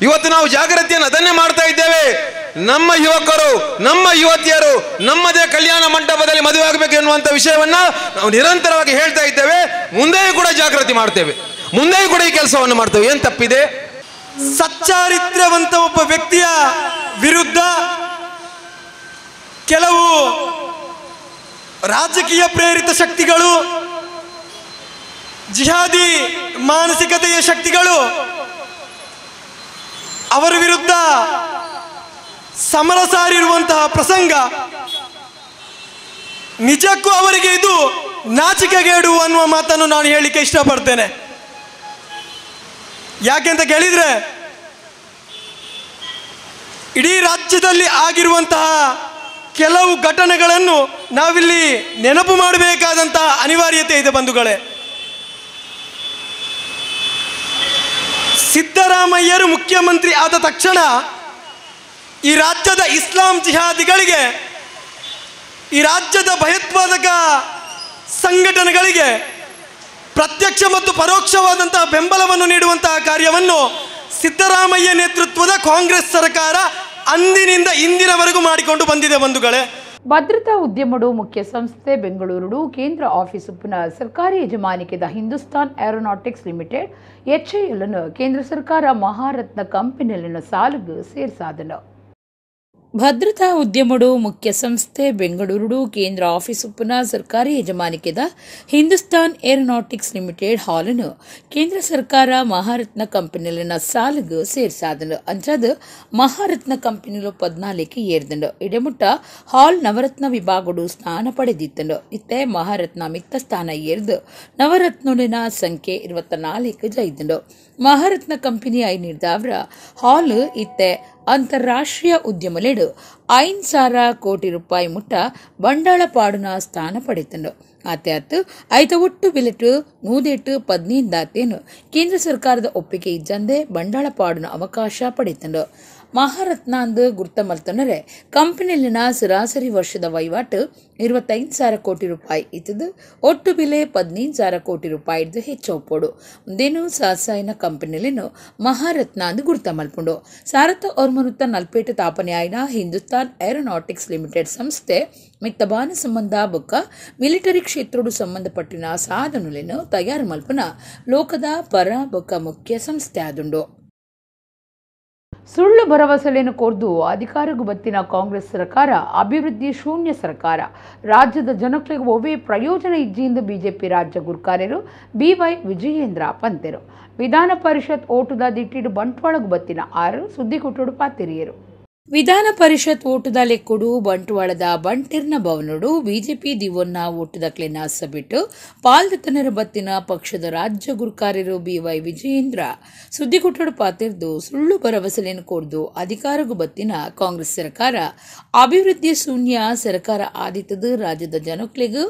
ಇವತ್ತು ನಾವು ಜಾಗೃತಿಯನ್ನು ಅದನ್ನೇ ಮಾಡ್ತಾ ಇದ್ದೇವೆ. ನಮ್ಮ ಯುವಕರು, ನಮ್ಮ ಯುವತಿಯರು ನಮ್ಮದೇ ಕಲ್ಯಾಣ ಮಂಟಪದಲ್ಲಿ ಮದುವೆ ಆಗಬೇಕು ಎನ್ನುವಂಥ ವಿಷಯವನ್ನು ನಾವು ನಿರಂತರವಾಗಿ ಹೇಳ್ತಾ ಇದ್ದೇವೆ. ಮುಂದೆಯೂ ಕೂಡ ಜಾಗೃತಿ ಮಾಡ್ತೇವೆ, ಮುಂದೆಯೂ ಕೂಡ ಈ ಕೆಲಸವನ್ನು ಮಾಡ್ತೇವೆ. ಏನು ತಪ್ಪಿದೆ? ಸಚ್ಚಾರಿತ್ರ್ಯವಂತ ಒಬ್ಬ ವ್ಯಕ್ತಿಯ ವಿರುದ್ಧ ಕೆಲವು ರಾಜಕೀಯ ಪ್ರೇರಿತ ಶಕ್ತಿಗಳು, ಜಿಹಾದಿ ಮಾನಸಿಕತೆಯ ಶಕ್ತಿಗಳು ಅವರ ವಿರುದ್ಧ ಸಮರ ಸಾರಿರುವಂತಹ ಪ್ರಸಂಗ ನಿಜಕ್ಕೂ ಅವರಿಗೆ ಇದು ನಾಚಿಕೆಗೇಡು ಅನ್ನುವ ಮಾತನ್ನು ನಾನು ಹೇಳಲಿಕ್ಕೆ ಇಷ್ಟಪಡ್ತೇನೆ. ಯಾಕೆಂತ ಕೇಳಿದರೆ, ಇಡೀ ರಾಜ್ಯದಲ್ಲಿ ಆಗಿರುವಂತಹ ಕೆಲವು ಘಟನೆಗಳನ್ನು ನಾವಿಲ್ಲಿ ನೆನಪು ಮಾಡಬೇಕಾದಂತಹ ಅನಿವಾರ್ಯತೆ ಇದೆ ಬಂಧುಗಳೇ. ಸಿದ್ದರಾಮಯ್ಯರು ಮುಖ್ಯಮಂತ್ರಿ ಆದ ತಕ್ಷಣ ಈ ರಾಜ್ಯದ ಇಸ್ಲಾಂ ಜಿಹಾದಿಗಳಿಗೆ, ಈ ರಾಜ್ಯದ ಭಯೋತ್ಪಾದಕ ಸಂಘಟನೆಗಳಿಗೆ ಪ್ರತ್ಯಕ್ಷ ಮತ್ತು ಪರೋಕ್ಷವಾದಂತಹ ಬೆಂಬಲವನ್ನು ನೀಡುವಂತಹ ಕಾರ್ಯವನ್ನು ಸಿದ್ದರಾಮಯ್ಯ ನೇತೃತ್ವದ ಕಾಂಗ್ರೆಸ್ ಸರ್ಕಾರ ಅಂದಿನಿಂದ ಇಂದಿನವರೆಗೂ ಮಾಡಿಕೊಂಡು ಬಂದಿದೆ ಬಂಧುಗಳೇ. ಭದ್ರತಾ ಉದ್ಯಮಡು ಮುಖ್ಯ ಸಂಸ್ಥೆ ಬೆಂಗಳೂರು ಕೇಂದ್ರ ಆಫೀಸ್ ಉಪ್ಪುನ ಸರ್ಕಾರಿ ಯಜಮಾನಿಕೆದ ಹಿಂದೂಸ್ತಾನ್ aeronautics limited HAL ಅನ್ನು ಕೇಂದ್ರ ಸರ್ಕಾರ ಮಹಾರತ್ನ ಕಂಪನಿಯಲ್ಲಿನ ಸಾಲುಗು ಸೇರ್ಸಾದನು. ಭದ್ರತಾ ಉದ್ಯಮಡು ಮುಖ್ಯ ಸಂಸ್ಥೆ ಬೆಂಗಳೂರು ಕೇಂದ್ರ ಆಫೀಸ್ ಉಪ್ಪುನ ಸರ್ಕಾರಿ ಯಜಮಾನಿಕೆದ ಹಿಂದೂಸ್ತಾನ್ ಏರೋನಾಟಿಕ್ಸ್ ಲಿಮಿಟೆಡ್ ಹಾಲನ್ನು ಕೇಂದ್ರ ಸರ್ಕಾರ ಮಹಾರತ್ನ ಕಂಪನಿಯಲ್ಲಿನ ಸಾಲುಗು ಸೇರ್ಸಾದನು. ಅಂಚಾದ ಮಹಾರತ್ನ ಕಂಪನಿಲು 14 ಏರ್ದಂಡು. ಇಡೆಮುಟ್ಟ ಹಾಲ್ ನವರತ್ನ ವಿಭಾಗಡು ಸ್ಥಾನ ಪಡೆದಿತ್ತನು. ಇತ್ತೆ ಮಹಾರತ್ನ ಮಿತ್ತ ಸ್ಥಾನ ಏರ್ದು ನವರತ್ನೊಲಿನ ಸಂಖ್ಯೆ 24 ಜೈದಂಡು. ಮಹಾರತ್ನ ಕಂಪನಿ ಐನಿರ್ದಾವ್ರ ಹಾಲ್ ಇತ್ತೆ ಅಂತಾರಾಷ್ಟ್ರೀಯ ಉದ್ಯಮಲೆಡು 5,000 ಕೋಟಿ ರೂಪಾಯಿ ಮುಟ್ಟ ಬಂಡಾಳ ಪಾಡುನ ಸ್ಥಾನ ಪಡೆತಂಡು. ಆತ್ಯಾತ್ ಐತ ಒಟ್ಟು ಬಿಲೆಟು 108 ದಾತೇನು ಕೇಂದ್ರ ಸರ್ಕಾರದ ಒಪ್ಪಿಗೆ ಇಜ್ಜಂದೆ ಬಂಡಾಳ ಪಾಡುನ ಅವಕಾಶ ಪಡೆತಂಡು. ಮಹಾರತ್ನ ಅಂದು ಗುರ್ತ ಮಲ್ತನರೆ ಕಂಪನಿಯಲ್ಲಿನ ಸರಾಸರಿ ವರ್ಷದ ವಹಿವಾಟು 25,000 ಕೋಟಿ ರೂಪಾಯಿ ಇತ್ತದು. ಒಟ್ಟು ಬೆಲೆ 15,000 ಕೋಟಿ ರೂಪಾಯಿ ಇದ್ದು ಹೆಚ್ಚೋಪೋಡು. ಮುಂದೇನು ಸಾಸಾಯಿನ ಕಂಪನಿಯಲ್ಲಿನ ಮಹಾರತ್ನ ಅಂದು ಗುರ್ತ ಮಲ್ಪುಂಡು. 1948 ತಾಪನೆ ಆಯ್ನ ಹಿಂದೂಸ್ತಾನ್ ಏರೋನಾಟಿಕ್ಸ್ ಲಿಮಿಟೆಡ್ ಸಂಸ್ಥೆ ಮಿತ್ತಬಾನ ಸಂಬಂಧ ಬೊಕ್ಕ ಮಿಲಿಟರಿ ಕ್ಷೇತ್ರೋಡು ಸಂಬಂಧಪಟ್ಟಿನ ಸಾಧನಗಳನ್ನು ತಯಾರು ಮಲ್ಪನ ಲೋಕದ ಪರ ಬೊಕ್ಕ ಮುಖ್ಯ ಸಂಸ್ಥೆ ಆದುಂಡು. ಸುಳ್ಳು ಭರವಸೆಯನ್ನು ಕೋರ್ದು ಅಧಿಕಾರಕ್ಕೂ ಬತ್ತಿನ ಕಾಂಗ್ರೆಸ್ ಸರ್ಕಾರ ಅಭಿವೃದ್ಧಿ ಶೂನ್ಯ ಸರ್ಕಾರ, ರಾಜ್ಯದ ಜನಗಳಿಗೆ ಒವ್ವೇ ಪ್ರಯೋಜನ ಇಜ್ಜಿಯಿಂದ ಬಿಜೆಪಿ ರಾಜ್ಯ ಗುರ್ಕಾರ್ಯರು ಬಿವೈ ವಿಜಯೇಂದ್ರ ಪಂತೆರು. ವಿಧಾನ ಪರಿಷತ್ ಓಟುದ ದಿಟ್ಟಿಡು ಬಂಟ್ವಾಳಗು ಬತ್ತಿನ 6 ಸುದ್ದಿಕೊಟ್ಟುಡು ಪಾತಿರಿಯರು. ವಿಧಾನ ಪರಿಷತ್ ಓಟುದ ಲೆಕ್ಕುಡು ಬಂಟ್ವಾಳದ ಬಂಟಿರ್ನ ಭವನಡು ಬಿಜೆಪಿ ದಿವೊನ್ನ ಓಟುದಕ್ಲೆನ ಸಬಿಟ್ಟು ಪಾಲ್ದತನರ ಬತ್ತಿನ ಪಕ್ಷದ ರಾಜ್ಯ ಗುರುಕಾರ್ಯರು ಬಿವೈ ವಿಜಯೇಂದ್ರ ಸುದ್ದಿಗುಟ್ಟಡು ಪಾತಿರ್ದು ಸುಳ್ಳು ಭರವಸೆಯನ್ನು ಕೋರ್ದು ಅಧಿಕಾರಗೂ ಬತ್ತಿನ ಕಾಂಗ್ರೆಸ್ ಸರ್ಕಾರ ಅಭಿವೃದ್ಧಿ ಶೂನ್ಯ ಸರ್ಕಾರ ಆದಿತ್ತದು ರಾಜ್ಯದ ಜನಕ್ಲೆಗ್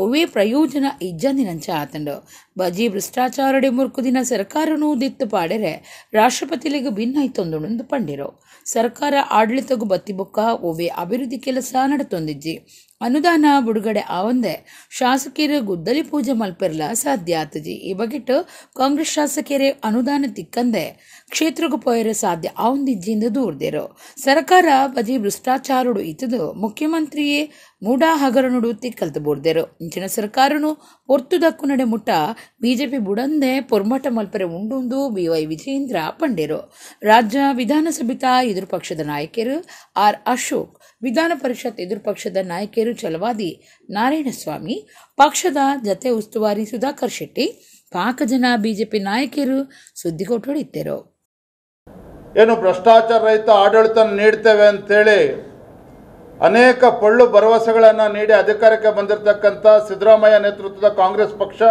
ಒವ್ವೇ ಪ್ರಯೋಜನ ಇಜ್ಜಂದಿನಂಚ ಆತಂಡು ಬಜಿ ಭ್ರಷ್ಟಾಚಾರಡೆ ಮುರ್ಕುದಿನ ಸರ್ಕಾರನೂ ದಿತ್ತು ಪಾಡೆರೆ ರಾಷ್ಟ್ರಪತಿಲಿಗೂ ಭಿನ್ನಾಯ್ತೊಂದುಂಡು ಪಂಡಿರು. ಸರ್ಕಾರ ಆಡಳಿತಗೂ ಬತ್ತಿಬೊಕ್ಕ ಒವ್ವೇ ಅಭಿವೃದ್ಧಿ ಕೆಲಸ ನಡತೊಂದಿಜ್ಜಿ. ಅನುದಾನ ಬಿಡುಗಡೆ ಆವಂದೆ ಶಾಸಕರು ಗುದ್ದಲಿ ಪೂಜೆ ಮಲ್ಪೆರ್ಲ ಸಾಧ್ಯ ಆತಜಿ. ಈ ಬಗೆಟ್ ಕಾಂಗ್ರೆಸ್ ಶಾಸಕರೇ ಅನುದಾನ ತಿಕ್ಕಂದೆ ಕ್ಷೇತ್ರಕ್ಕೂ ಪೋಯರೆ ಸಾಧ್ಯ ಆವಂದಿಜ್ಜಿಂದ ದೂರ್ದೇರು. ಸರ್ಕಾರ ಬಜಿ ಭ್ರಷ್ಟಾಚಾರುಡು ಇತ್ತದು ಮುಖ್ಯಮಂತ್ರಿಯೇ ಮೂಡಾ ಹಗರಣುಡು ತಿಕ್ಕಲ್ತು ಬೋರ್ದೇರು. ಇಂಚಿನ ಸರ್ಕಾರನು ಪೊರ್ತುದಕ್ಕು ನಡೆ ಮುಟ್ಟ ಬಿಜೆಪಿ ಬುಡಂದೆ ಪೊರ್ಮಟ ಮಲ್ಪರೆ ಉಂಡುಂದು ಬಿವೈ ವಿಜಯೇಂದ್ರ ಪಂಡೇರು. ರಾಜ್ಯ ವಿಧಾನಸಭೆತ ಎದುರು ಪಕ್ಷದ ನಾಯಕರು ಆರ್ ಅಶೋಕ್, ವಿಧಾನ ಪರಿಷತ್ ಎದುರು ಪಕ್ಷದ ನಾಯಕರು ಛಲವಾದಿ ನಾರಾಯಣಸ್ವಾಮಿ, ಪಕ್ಷದ ಜತೆ ಉಸ್ತುವಾರಿ ಸುಧಾಕರ್ ಶೆಟ್ಟಿ, ಪಾಕ ಜನ ಬಿಜೆಪಿ ನಾಯಕರು ಸುದ್ದಿಗೋಟೊಡಿದ್ದರು. ಏನು ಭ್ರಷ್ಟಾಚಾರ ರಹಿತ ಆಡಳಿತ ನೀಡ್ತೇವೆ ಅಂತೇಳಿ ಅನೇಕ ಪಳ್ಳು ಭರವಸೆಗಳನ್ನು ನೀಡಿ ಅಧಿಕಾರಕ್ಕೆ ಬಂದಿರತಕ್ಕಂಥ ಸಿದ್ದರಾಮಯ್ಯ ನೇತೃತ್ವದ ಕಾಂಗ್ರೆಸ್ ಪಕ್ಷ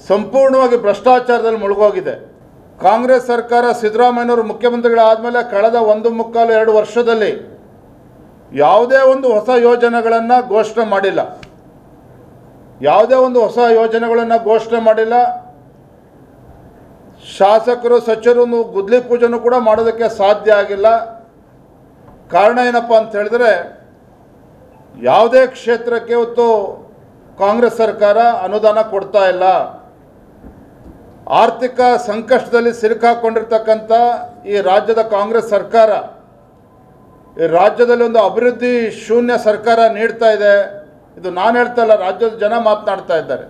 ಸಂಪೂರ್ಣವಾಗಿ ಭ್ರಷ್ಟಾಚಾರದಲ್ಲಿ ಮುಳುಗೋಗಿದೆ. ಕಾಂಗ್ರೆಸ್ ಸರ್ಕಾರ ಸಿದ್ದರಾಮಯ್ಯನವರು ಮುಖ್ಯಮಂತ್ರಿಗಳಾದಮೇಲೆ ಕಳೆದ 1.75-2 ವರ್ಷದಲ್ಲಿ ಯಾವುದೇ ಒಂದು ಹೊಸ ಯೋಜನೆಗಳನ್ನು ಘೋಷಣೆ ಮಾಡಿಲ್ಲ, ಯಾವುದೇ ಒಂದು ಹೊಸ ಯೋಜನೆಗಳನ್ನು ಘೋಷಣೆ ಮಾಡಿಲ್ಲ. ಶಾಸಕರು ಸಚಿವರು ಗುದ್ಲಿ ಪೂಜೆನೂ ಕೂಡ ಮಾಡೋದಕ್ಕೆ ಸಾಧ್ಯ ಆಗಿಲ್ಲ. ಕಾರಣ ಏನಪ್ಪ ಅಂತ ಹೇಳಿದ್ರೆ, ಯಾವುದೇ ಕ್ಷೇತ್ರಕ್ಕೆ ಇವತ್ತು ಕಾಂಗ್ರೆಸ್ ಸರ್ಕಾರ ಅನುದಾನ ಕೊಡ್ತಾ ಇಲ್ಲ. ಆರ್ಥಿಕ ಸಂಕಷ್ಟದಲ್ಲಿ ಸಿಲುಕಾಕೊಂಡಿರ್ತಕ್ಕಂಥ ಈ ರಾಜ್ಯದ ಕಾಂಗ್ರೆಸ್ ಸರ್ಕಾರ ಈ ರಾಜ್ಯದಲ್ಲಿ ಒಂದು ಅಭಿವೃದ್ಧಿ ಶೂನ್ಯ ಸರ್ಕಾರ ನೀಡ್ತಾ ಇದೆ. ಇದು ನಾನು ಹೇಳ್ತಾ ಇಲ್ಲ, ರಾಜ್ಯದ ಜನ ಮಾತನಾಡ್ತಾ ಇದ್ದಾರೆ.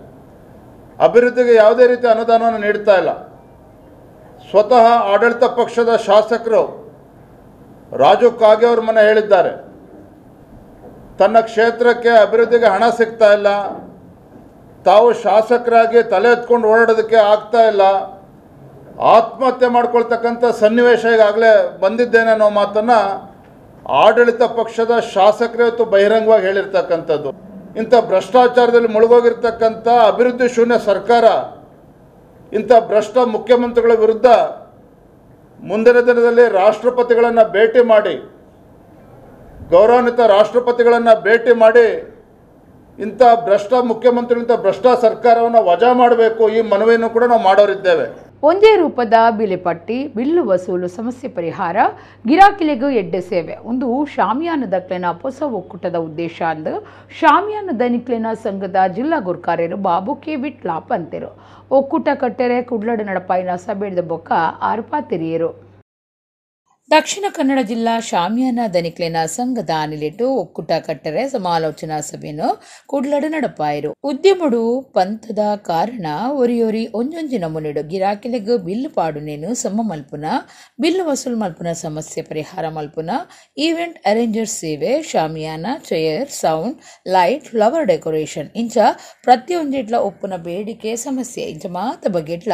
ಅಭಿವೃದ್ಧಿಗೆ ಯಾವುದೇ ರೀತಿ ಅನುದಾನವನ್ನು ನೀಡ್ತಾ ಇಲ್ಲ. ಸ್ವತಃ ಆಡಳಿತ ಪಕ್ಷದ ಶಾಸಕರು ರಾಜು ಕಾಗೆ ಅವ್ರ ಮನೆ ಹೇಳಿದ್ದಾರೆ, ತನ್ನ ಕ್ಷೇತ್ರಕ್ಕೆ ಅಭಿವೃದ್ಧಿಗೆ ಹಣ ಸಿಗ್ತಾ ಇಲ್ಲ, ತಾವು ಶಾಸಕರಾಗಿ ತಲೆ ಎತ್ಕೊಂಡು ಓಡಾಡೋದಕ್ಕೆ ಆಗ್ತಾ ಇಲ್ಲ, ಆತ್ಮಹತ್ಯೆ ಮಾಡ್ಕೊಳ್ತಕ್ಕಂಥ ಸನ್ನಿವೇಶ ಈಗಾಗಲೇ ಬಂದಿದ್ದೇನೆ ಅನ್ನೋ ಮಾತನ್ನು ಆಡಳಿತ ಪಕ್ಷದ ಶಾಸಕರೇ ಇವತ್ತು ಬಹಿರಂಗವಾಗಿ ಹೇಳಿರ್ತಕ್ಕಂಥದ್ದು. ಇಂಥ ಭ್ರಷ್ಟಾಚಾರದಲ್ಲಿ ಮುಳುಗೋಗಿರ್ತಕ್ಕಂಥ ಅಭಿವೃದ್ಧಿ ಶೂನ್ಯ ಸರ್ಕಾರ, ಇಂಥ ಭ್ರಷ್ಟ ಮುಖ್ಯಮಂತ್ರಿಗಳ ವಿರುದ್ಧ ಮುಂದಿನ ದಿನದಲ್ಲಿ ರಾಷ್ಟ್ರಪತಿಗಳನ್ನು ಭೇಟಿ ಮಾಡಿ, ಗೌರವಾನ್ವಿತ ರಾಷ್ಟ್ರಪತಿಗಳನ್ನು ಭೇಟಿ ಮಾಡಿ ಇಂಥ ಭ್ರಷ್ಟ ಮುಖ್ಯಮಂತ್ರಿಗಳಿಂದ ಭ್ರಷ್ಟ ಸರ್ಕಾರವನ್ನು ವಜಾ ಮಾಡಬೇಕು, ಈ ಮನವಿಯನ್ನು ಕೂಡ ನಾವು ಮಾಡೋರಿದ್ದೇವೆ. ಒಂದೇ ರೂಪದ ಬಿಲೆಪಟ್ಟಿ, ಬಿಲ್ಲು ವಸೂಲು ಸಮಸ್ಯೆ ಪರಿಹಾರ, ಗಿರಾಕಿಲೆಗೂ ಎಡ್ಡೆ ಸೇವೆ ಒಂದು ಶಾಮಿಯಾನ ದಕ್ಲೆನ ಹೊಸ ಒಕ್ಕೂಟದ ಉದ್ದೇಶ ಅಂದು ಶಾಮಿಯಾನ ದನಿಕ್ಲೆನ ಸಂಘದ ಜಿಲ್ಲಾ ಗುರ್ಕಾರ್ಯರು ಬಾಬು ಕೆ ವಿಟ್ಲಾಪ್ ಅಂತೆರು. ಒಕ್ಕೂಟ ಕಟ್ಟೆರೆ ಕುಡ್ಲಡು ನಡಪಾಯಿನ ಸಭೆದ ಬೊಕ್ಕ ಆರ್ಪಾತಿರಿಯರು. ದಕ್ಷಿಣ ಕನ್ನಡ ಜಿಲ್ಲಾ ಶಾಮಿಯಾನ ದನಿಕ್ಲೆನ ಸಂಘದ ಅನಿಲಿಟ್ಟು ಒಕ್ಕೂಟ ಕಟ್ಟರೆ ಸಮಾಲೋಚನಾ ಸಭೆಯನ್ನು ಕುಡ್ಲಡು ನಡಪಾಯರು. ಉದ್ಯಮಡು ಪಂಥದ ಕಾರಣ ಒರಿಯೊರಿ ಒಂಜೊಂಜಿ ನಮೂನೆಡು ಗಿರಾಕಿಲೆಗ್ ಬಿಲ್ಲು ಪಾಡುನೇನು ಸಮ ಮಲ್ಪುನ, ಬಿಲ್ಲು ವಸೂಲು ಮಲ್ಪುನ ಸಮಸ್ಯೆ ಪರಿಹಾರ ಮಲ್ಪುನ, ಈವೆಂಟ್ ಅರೇಂಜರ್ ಸೇವೆ, ಶಾಮಿಯಾನ, chair, sound, light, flower decoration ಇಂಚ ಪ್ರತಿಯೊಂಜಿಟ್ಲ ಒಪ್ಪುನ ಬೇಡಿಕೆ ಸಮಸ್ಯೆ ಇಂಚ ಮಾತ ಬಗೆಟ್ಲ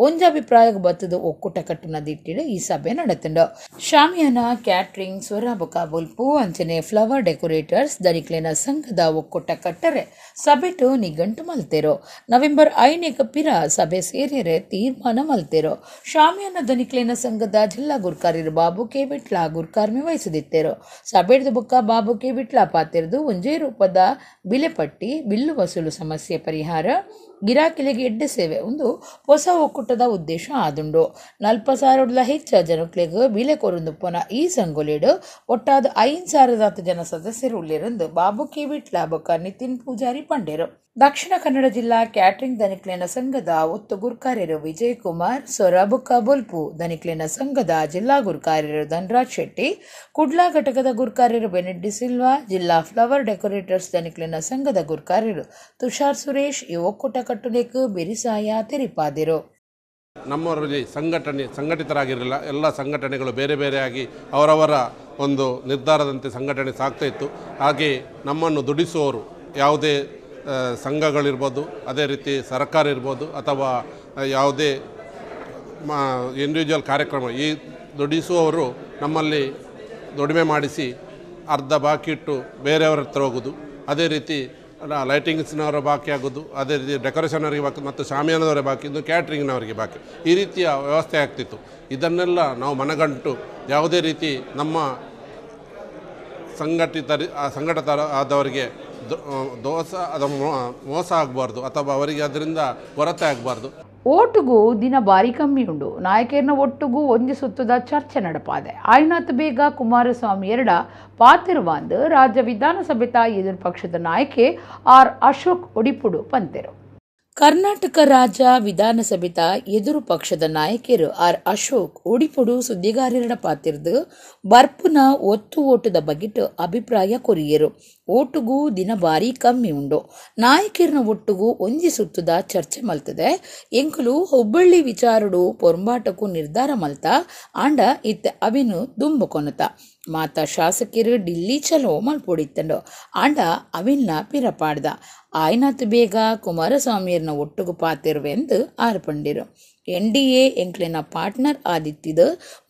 ಒಂಜಾಭಿಪ್ರಾಯ ಬತ್ತದ ಒಕ್ಕೂಟ ಕಟ್ಟುನ ದಿಟ್ಟಿಡು ಈ ಸಭೆ ನಡೆತುಂಡು. ಶಾಮಿಯಾನ ಕ್ಯಾಟ್ರಿಂಗ್, ಸ್ವರ ಬೊಲ್ಪು ಅಂಚನೆ ಫ್ಲವರ್ ಡೆಕೋರೇಟರ್ಸ್ ದನಿಕ್ಲೆನ ಸಂಘದ ಒಕ್ಕೂಟ ಕಟ್ಟರೆ ಸಭೆಟು ನಿಘಂಟು ಮಲ್ತೇರೋ. ನವೆಂಬರ್ 5 ಪಿರ ಸಭೆ ಸೇರಿಯರೆ ತೀರ್ಮಾನ ಮಲ್ತೇರೋ. ಶಾಮಿಯಾನ ದನಿಕ್ಲೆನ ಸಂಘದ ಜಿಲ್ಲಾ ಗುರ್ಕಾರ್ಯರು ಬಾಬು ಕೆ ವಿಟ್ಲ ಗುರ್ಕಾರ್ಮೆ ವಹಿಸದಿತ್ತೇರೋ. ಸಭೆಡ್ದು ಬೊಕ್ಕ ಬಾಬು ಕೆ ವಿಟ್ಲ ಪಾತಿರ್ದು ಒಂಜೇ ರೂಪದ ಬಿಲೆಪಟ್ಟಿ, ಬಿಲ್ಲು ವಸೂಲು ಸಮಸ್ಯೆ ಪರಿಹಾರ, ಗಿರಾಕಿಲೆಗೆ ಎಡ್ಡೆ ಸೇವೆ ಒಂದು ಹೊಸ ಒಕ್ಕೂಟದ ಉದ್ದೇಶ ಆದುಂಡು. 40,000 ಹೆಚ್ಚ ಜನಕ್ಲೆಗ್ ಬಿಲೆ ಕೊರೊಂದು ಪೊನ ಈ ಸಂಗೊಲಿಡು ಒಟ್ಟಾದ 5,000 ಜನ ಸದಸ್ಯರು ಉಳ್ಳಿರಂದು ಬಾಬು ಕೆ ವಿಟ್ಲ ಬೊಕ್ಕ ನಿತಿನ್ ಪೂಜಾರಿ ಪಂಡೇರು. ದಕ್ಷಿಣ ಕನ್ನಡ ಜಿಲ್ಲಾ ಕ್ಯಾಟ್ರಿಂಗ್ ದನಿಕ್ಲೆನ ಸಂಘದ ಒತ್ತು ಗುರ್ಕಾರ್ಯರು ವಿಜಯ್ ಕುಮಾರ್, ಸೊರಬುಕ್ಕ ಬೊಲ್ಪು ದನಿಕ್ಲೆನ ಸಂಘದ ಜಿಲ್ಲಾ ಗುರ್ಕಾರ್ಯರು ಧನರಾಜ್ ಶೆಟ್ಟಿ, ಕುಡ್ಲಾ ಘಟಕದ ಗುರ್ಕಾರ್ಯರು ಬೆನೆಡ್ ಸಿಲ್ವಾ, ಜಿಲ್ಲಾ ಫ್ಲವರ್ ಡೆಕೋರೇಟರ್ಸ್ ದನಿಕ್ಲೆನ ಸಂಘದ ಗುರ್ಕಾರ್ಯರು ತುಷಾರ್ ಸುರೇಶ್ ಈ ಒಕ್ಕೂಟ ಕಟ್ಟುನೇಕು ಬೆರಿಸಾಯ ತೆರಿಪಾದಿರು. ನಮ್ಮವರಲ್ಲಿ ಸಂಘಟಿತರಾಗಿರಲಿಲ್ಲ. ಎಲ್ಲ ಸಂಘಟನೆಗಳು ಬೇರೆ ಬೇರೆಯಾಗಿ ಅವರವರ ಒಂದು ನಿರ್ಧಾರದಂತೆ ಸಂಘಟನೆ ಸಾಗ್ತಾ ಇತ್ತು. ಹಾಗೆ ನಮ್ಮನ್ನು ದುಡಿಸುವವರು ಯಾವುದೇ ಸಂಘಗಳಿರ್ಬೋದು, ಅದೇ ರೀತಿ ಸರ್ಕಾರ ಇರ್ಬೋದು, ಅಥವಾ ಯಾವುದೇ ಇಂಡಿವಿಜುವಲ್ ಕಾರ್ಯಕ್ರಮ, ಈ ದುಡಿಸುವವರು ನಮ್ಮಲ್ಲಿ ದುಡಿಮೆ ಮಾಡಿಸಿ ಅರ್ಧ ಬಾಕಿ ಇಟ್ಟು ಬೇರೆಯವರ ಹತ್ರ ಹೋಗೋದು, ಅದೇ ರೀತಿ ಲೈಟಿಂಗ್ಸ್ನವರ ಬಾಕಿ ಆಗೋದು, ಅದೇ ರೀತಿ ಡೆಕೋರೇಷನ್ನವರಿಗೆ ಬಾಕಿ ಮತ್ತು ಶಾಮಿಯಾನದವರ ಬಾಕಿ, ಇನ್ನು ಕ್ಯಾಟ್ರಿಂಗ್ನವರಿಗೆ ಬಾಕಿ, ಈ ರೀತಿಯ ವ್ಯವಸ್ಥೆ ಆಗ್ತಿತ್ತು. ಇದನ್ನೆಲ್ಲ ನಾವು ಮನಗಂಟು ಯಾವುದೇ ರೀತಿ ನಮ್ಮ ಸಂಘಟಿತ ಆದವರಿಗೆ ದೋಸ ಅಥವಾ ಮೋಸ ಆಗಬಾರ್ದು ಅಥವಾ ಅವರಿಗೆ ಅದರಿಂದ ಕೊರತೆ ಆಗಬಾರ್ದು. ಓಟುಗೂ ದಿನ ಬಾರಿ ಕಮ್ಮಿ ಉಂಡು. ನಾಯಕರನ್ನ ಒಟ್ಟುಗೂ ಒಂಜಿ ಸುತ್ತದ ಚರ್ಚೆ ನಡಪಾದೆ. ಆಯ್ನಾತ್ ಬೇಗ ಕುಮಾರಸ್ವಾಮಿ ಎರಡ ಪಾತಿರುವಾಂದು ರಾಜ್ಯ ವಿಧಾನಸಭೆತ ಎದುರು ಪಕ್ಷದ ನಾಯಕೆ ಆರ್ ಅಶೋಕ್ ಒಡಿಪುಡು ಪಂತೆರು. ಕರ್ನಾಟಕ ರಾಜ್ಯ ವಿಧಾನಸಭೆತ ಎದುರು ಪಕ್ಷದ ನಾಯಕರು ಆರ್ ಅಶೋಕ್ ಒಡಿಪುಡು ಸುದ್ದಿಗಾರರ ಪಾತಿರ್ದು ಬರ್ಪುನ ಒತ್ತು ಓಟದ ಬಗೆಟ್ ಅಭಿಪ್ರಾಯ ಕೊರಿಯರು. ಓಟುಗೂ ದಿನ ಬಾರಿ ಕಮ್ಮಿ ಉಂಡು. ನಾಯಕರನ ಒಟ್ಟುಗೂ ಒಂಜಿ ಸುತ್ತದ ಚರ್ಚೆ ಮಲ್ತದೆ. ಎಂಕುಲು ಹುಬ್ಬಳ್ಳಿ ವಿಚಾರಡು ಪೊರಂಬಾಟಕ್ಕೂ ನಿರ್ಧಾರ ಮಲ್ತ ಆಂಡ ಇತ್ತ ಅವಿನು ದುಂಬು ಕೊನತ. ಮಾತಾ ಶಾಸಕರು ಡಿಲ್ಲಿ ಚಲೋ ಮಲ್ಪೊಡಿತ್ತಂಡು ಆಂಡ ಅವಿನ್ನ ಪಿರಪಾಡ್ದ. ಆಯ್ನಾತ್ ಬೇಗ ಕುಮಾರಸ್ವಾಮಿಯರ್ನ ಒಟ್ಟುಗು ಪಾತಿರುವೆಂದು ಆರ್ಪಂಡಿರು. ಎನ್ ಡಿ ಎ ಎಂಕ್ಲೆನ ಪಾರ್ಟ್ನರ್ ಆದಿತ್ತಿದ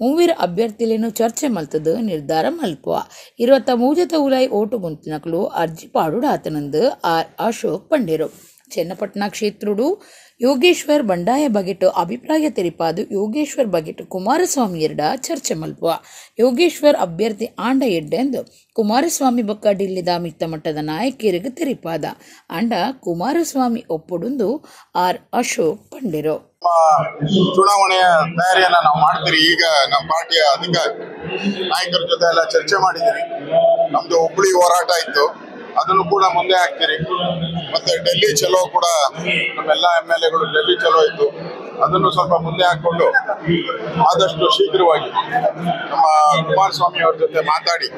ಮೂವೀರ ಅಭ್ಯರ್ಥಿಲೇನು ಚರ್ಚೆ ಮಲ್ತದ ನಿರ್ಧಾರ ಮಲ್ಪುವ. 23 ಉಲಾಯ್ ಓಟು ಗುಂತಿನಕ್ಲು ಅರ್ಜಿ ಪಾಡುಡಾತನಂದು ಆರ್ ಅಶೋಕ್ ಪಂಡಿರು. ಚೆನ್ನಪಟ್ಟಣ ಕ್ಷೇತ್ರುಡು ಯೋಗೇಶ್ವರ್ ಬಂಡಾಯ ಬಗೆಟ್ ಅಭಿಪ್ರಾಯ ತೆರಿಪಾದು ಯೋಗೇಶ್ವರ್ ಬಗೆಟ್ ಕುಮಾರಸ್ವಾಮಿ ಎರಡ ಚರ್ಚೆ ಮಲ್ಪುವ. ಯೋಗೇಶ್ವರ್ ಅಭ್ಯರ್ಥಿ ಆಂಡ ಎಡ್ಡೆಂದು ಕುಮಾರಸ್ವಾಮಿ ಬೊಕ್ಕ ಡಿಲ್ಲಿದ ಮಿತ್ತ ಮಟ್ಟದ ನಾಯಕಿಯರಿಗೆ ತೆರಿಪಾದ. ಆಂಡ ಕುಮಾರಸ್ವಾಮಿ ಒಪ್ಪುಡುಂದು ಆರ್ ಅಶೋಕ್ ಪಂಡಿರು. ಚುನಾವಣೆಯ ತಯಾರಿಯನ್ನ ನಾವು ಮಾಡ್ತೀರಿ. ಈಗ ನಮ್ಮ ಪಾರ್ಟಿಯ ಅಧಿಕಾರಿ ನಾಯಕರ ಜೊತೆ ಎಲ್ಲ ಚರ್ಚೆ ಮಾಡಿದ್ದೀರಿ. ನಮ್ದು ಹುಬ್ಬಳ್ಳಿ ಹೋರಾಟ ಇತ್ತು, ಅದನ್ನು ಕೂಡ ಮುಂದೆ ಹಾಕ್ತೀರಿ. ಮತ್ತೆ ಡೆಲ್ಲಿ ಚಲೋ ಕೂಡ ನಮ್ಮೆಲ್ಲ ಎಮ್ ಎಲ್ ಎಗಳು ಡೆಲ್ಲಿ ಚಲೋ ಇತ್ತು, ಅದನ್ನು ಸ್ವಲ್ಪ ಮುಂದೆ ಹಾಕೊಂಡು ಆದಷ್ಟು ಶೀಘ್ರವಾಗಿ ನಮ್ಮ ಕುಮಾರಸ್ವಾಮಿ ಅವ್ರ ಜೊತೆ ಮಾತಾಡಿ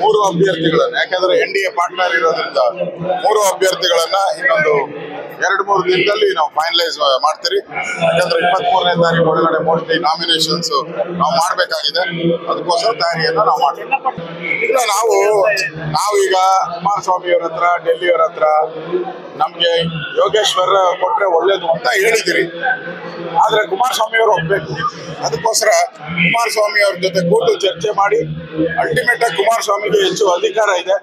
3 ಅಭ್ಯರ್ಥಿಗಳನ್ನು, ಯಾಕಂದ್ರೆ ಎನ್ ಡಿ ಎ ಪಾರ್ಟ್ನರ್ ಇರೋದ್ರಿಂದ 3 ಅಭ್ಯರ್ಥಿಗಳನ್ನ ಇನ್ನೊಂದು 2-3 ದಿನದಲ್ಲಿ ನಾವು ಫೈನಲೈಸ್ ಮಾಡ್ತೀರಿ. ಯಾಕಂದ್ರೆ 23ನೇ ತಾರೀಕು ಒಳಗಡೆ ಮೋಸ್ಟ್ಲಿ ನಾಮಿನೇಷನ್ಸ್ ನಾವು ಮಾಡಬೇಕಾಗಿದೆ, ಅದಕ್ಕೋಸ್ಕರ ತಯಾರಿಯನ್ನ ನಾವು ಮಾಡ್ತೀವಿ. ಇಲ್ಲ, ನಾವೀಗ ಕುಮಾರಸ್ವಾಮಿ ಅವ್ರ ಹತ್ರ, ಡೆಲ್ಲಿಯವರ ಹತ್ರ ನಮ್ಗೆ ಯೋಗೇಶ್ವರ್ ಕೊಟ್ರೆ ಒಳ್ಳೇದು ಅಂತ ಹೇಳಿದಿರಿ. ಆದ್ರೆ ಕುಮಾರಸ್ವಾಮಿ ಅವರು ಒಪ್ಬೇಕು. ಅದಕ್ಕೋಸ್ಕರ ಕುಮಾರಸ್ವಾಮಿ ಅವ್ರ ಜೊತೆ ಕೂತು ಚರ್ಚೆ ಮಾಡಿ ಅಲ್ಟಿಮೇಟ್ ಆಗಿ ಕುಮಾರಸ್ವಾಮಿಗೆ ಹೆಚ್ಚು ಅಧಿಕಾರ ಇದೆ,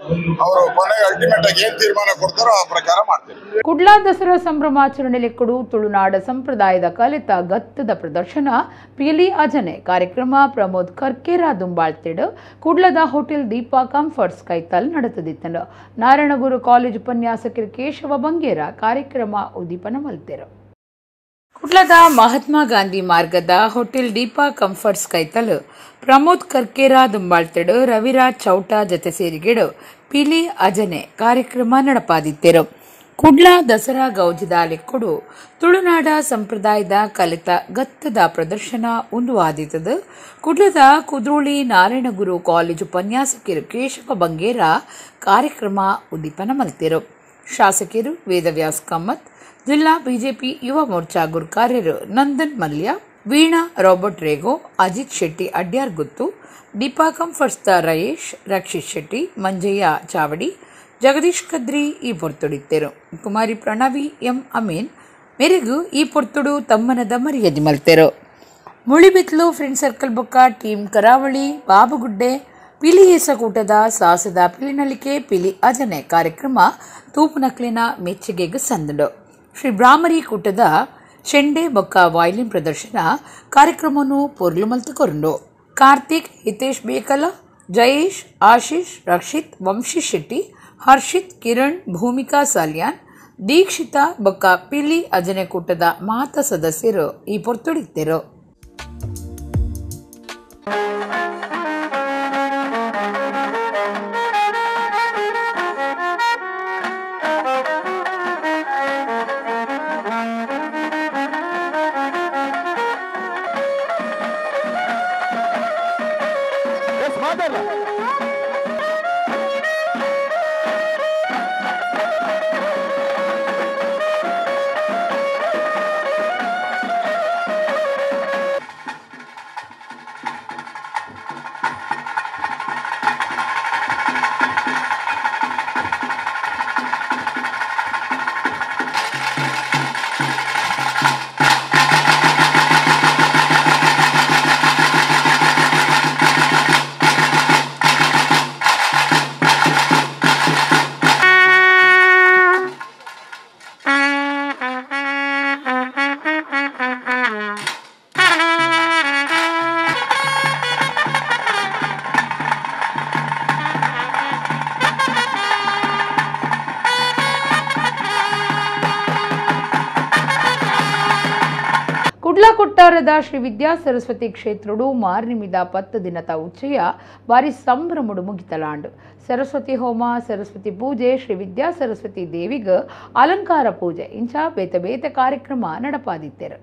ಅವರು ಕೊನೆಗೆ ಅಲ್ಟಿಮೇಟ್ ಆಗಿ ಏನ್ ತೀರ್ಮಾನ ಕೊಡ್ತಾರೋ ಆ ಪ್ರಕಾರ ಮಾಡ್ತೀರಿ. ಕುಡ್ಲಾ ದಸರಾ ಸಂಭ್ರಮಾಚರಣೆ ಕೊಡು ತುಳುನಾಡ ಸಂಪ್ರದಾಯದ ಕಲಿತ ಗತ್ತದ ಪ್ರದರ್ಶನ ಪಿಲಿ ಅಜನೆ ಕಾರ್ಯಕ್ರಮ ಪ್ರಮೋದ್ ಕರ್ಕೇರ ದುಂಬಾಳ್ತಿಡು ಕುಡ್ಲದ ಹೋಟೆಲ್ ದೀಪಾ ಕಂಫರ್ಟ್ಸ್ ಕೈತಲ್ ನಡೆತದಿತ್ತನು. ನಾರಾಯಣಗುರು ಕಾಲೇಜ್ ಉಪನ್ಯಾಸಕರು ಕೇಶವ ಬಂಗೇರ ಕಾರ್ಯಕ್ರಮ ಉದ್ದೀಪನ ಮಲ್ತೆರು. ಕುಡ್ಲದ ಮಹಾತ್ಮ ಗಾಂಧಿ ಮಾರ್ಗದ ಹೋಟೆಲ್ ದೀಪಾ ಕಂಫರ್ಟ್ಸ್ ಕೈತಲ್ ಪ್ರಮೋದ್ ಕರ್ಕೇರ ದುಂಬಾಳ್ತಿಡು ರವಿರಾಜ್ ಚೌಟ ಜತೆ ಸೇರಿಗೆಡು ಪಿಲಿ ಅಜನೆ ಕಾರ್ಯಕ್ರಮ ನಡಪಾದಿತ್ತೆರು. ಕುಡ್ಲಾ ದಸರಾ ಗೌಜಿದ ಲೆಕ್ಕುಡು ತುಳುನಾಡ ಸಂಪ್ರದಾಯದ ಕಲಿತ ಗತ್ತದ ಪ್ರದರ್ಶನ ಉಂದುವಾದಿತದು. ಕುಡ್ಲದ ಕುದ್ರೋಳಿ ನಾರಾಯಣಗುರು ಕಾಲೇಜು ಉಪನ್ಯಾಸಕರು ಕೇಶವ ಬಂಗೇರ ಕಾರ್ಯಕ್ರಮ ಉದ್ದೀಪನ ಮಲ್ತಿರು. ಶಾಸಕರು ವೇದವ್ಯಾಸ್ ಕಾಮತ್, ಜಿಲ್ಲಾ ಬಿಜೆಪಿ ಯುವ ಮೋರ್ಚಾ ಗುರ್ಕಾರ್ಯರು ನಂದನ್ ಮಲ್ಯ, ವೀಣಾ ರಾಬರ್ಟ್ ರೇಗೋ, ಅಜಿತ್ ಶೆಟ್ಟಿ ಅಡ್ಯಾರ್ ಗುತ್ತು, ದೀಪಾ ಕಂಫರ್ಟ್ಸ್ದ ರಯೇಶ್, ರಕ್ಷಿತ್ ಶೆಟ್ಟಿ, ಮಂಜಯ್ಯ ಚಾವಡಿ, ಜಗದೀಶ್ ಕದ್ರಿ ಈ ಪೊರ್ತುಡಿತ್ತೆರು. ಕುಮಾರಿ ಪ್ರಣವಿ ಎಂ ಅಮೀನ್ ಮೆರೆಗು ಈ ಪೊರ್ತುಡು ತಮ್ಮನದ ಮರ್ಯಾದೆ ಮಲ್ತೆರು. ಮುಳಿಬಿತ್ಲು ಫ್ರೆಂಡ್ ಸರ್ಕಲ್ ಬೊಕ್ಕ ಟೀಮ್ ಕರಾವಳಿ ಬಾಬುಗುಡ್ಡೆ ಪಿಲಿ ಏಸಕೂಟದ ಸಾಸದ ಪಿಲಿನಲಿಕೆ ಪಿಲಿ ಅಜನೆ ಕಾರ್ಯಕ್ರಮ ತೂಪುನಕ್ಲಿನ ಮೆಚ್ಚುಗೆಗೆ ಸಂದಡು. ಶ್ರೀ ಬ್ರಾಹ್ಮರಿ ಕೂಟದ ಚೆಂಡೆ ಬೊಕ್ಕ ವಾಯ್ಲಿನ್ ಪ್ರದರ್ಶನ ಕಾರ್ಯಕ್ರಮವನ್ನು ಪೊರ್ಲು ಮಲ್ತುಕೊರುಂಡು. ಕಾರ್ತಿಕ್, ಹಿತೇಶ್ ಬೇಕಲ, ಜಯೇಶ್, ಆಶೀಶ್, ರಕ್ಷಿತ್, ವಂಶಿ ಶೆಟ್ಟಿ, ಹರ್ಷಿತ್, ಕಿರಣ್, ಭೂಮಿಕಾ ಸಾಲ್ಯಾನ್, ದೀಕ್ಷಿತಾ ಬೊಕ್ಕ ಪಿಲಿ ಅಜನೆ ಕೂಟದ ಮಾತ ಸದಸ್ಯರು ಈ ಪೊರ್ತುಡಿತ್ತೆರು. Kudla ಕೊಟ್ಟಾರದ ಶ್ರೀ ವಿದ್ಯಾ ಸರಸ್ವತಿ ಕ್ಷೇತ್ರಡು ಮಾರ್ನಿಮಿದ 10 ದಿನದ ಉಚ್ಚಯ ಬಾರಿ ಸಂಭ್ರಮಡು ಮುಗಿತಲಾಂಡು. ಸರಸ್ವತಿ ಹೋಮ, ಸರಸ್ವತಿ ಪೂಜೆ, ಶ್ರೀ ವಿದ್ಯಾ ಸರಸ್ವತಿ ದೇವಿಗೆ ಅಲಂಕಾರ ಪೂಜೆ ಇಂಚ ಬೇತೆ ಬೇತೆ ಕಾರ್ಯಕ್ರಮ ನಡಪಾದಿತ್ತೇರು.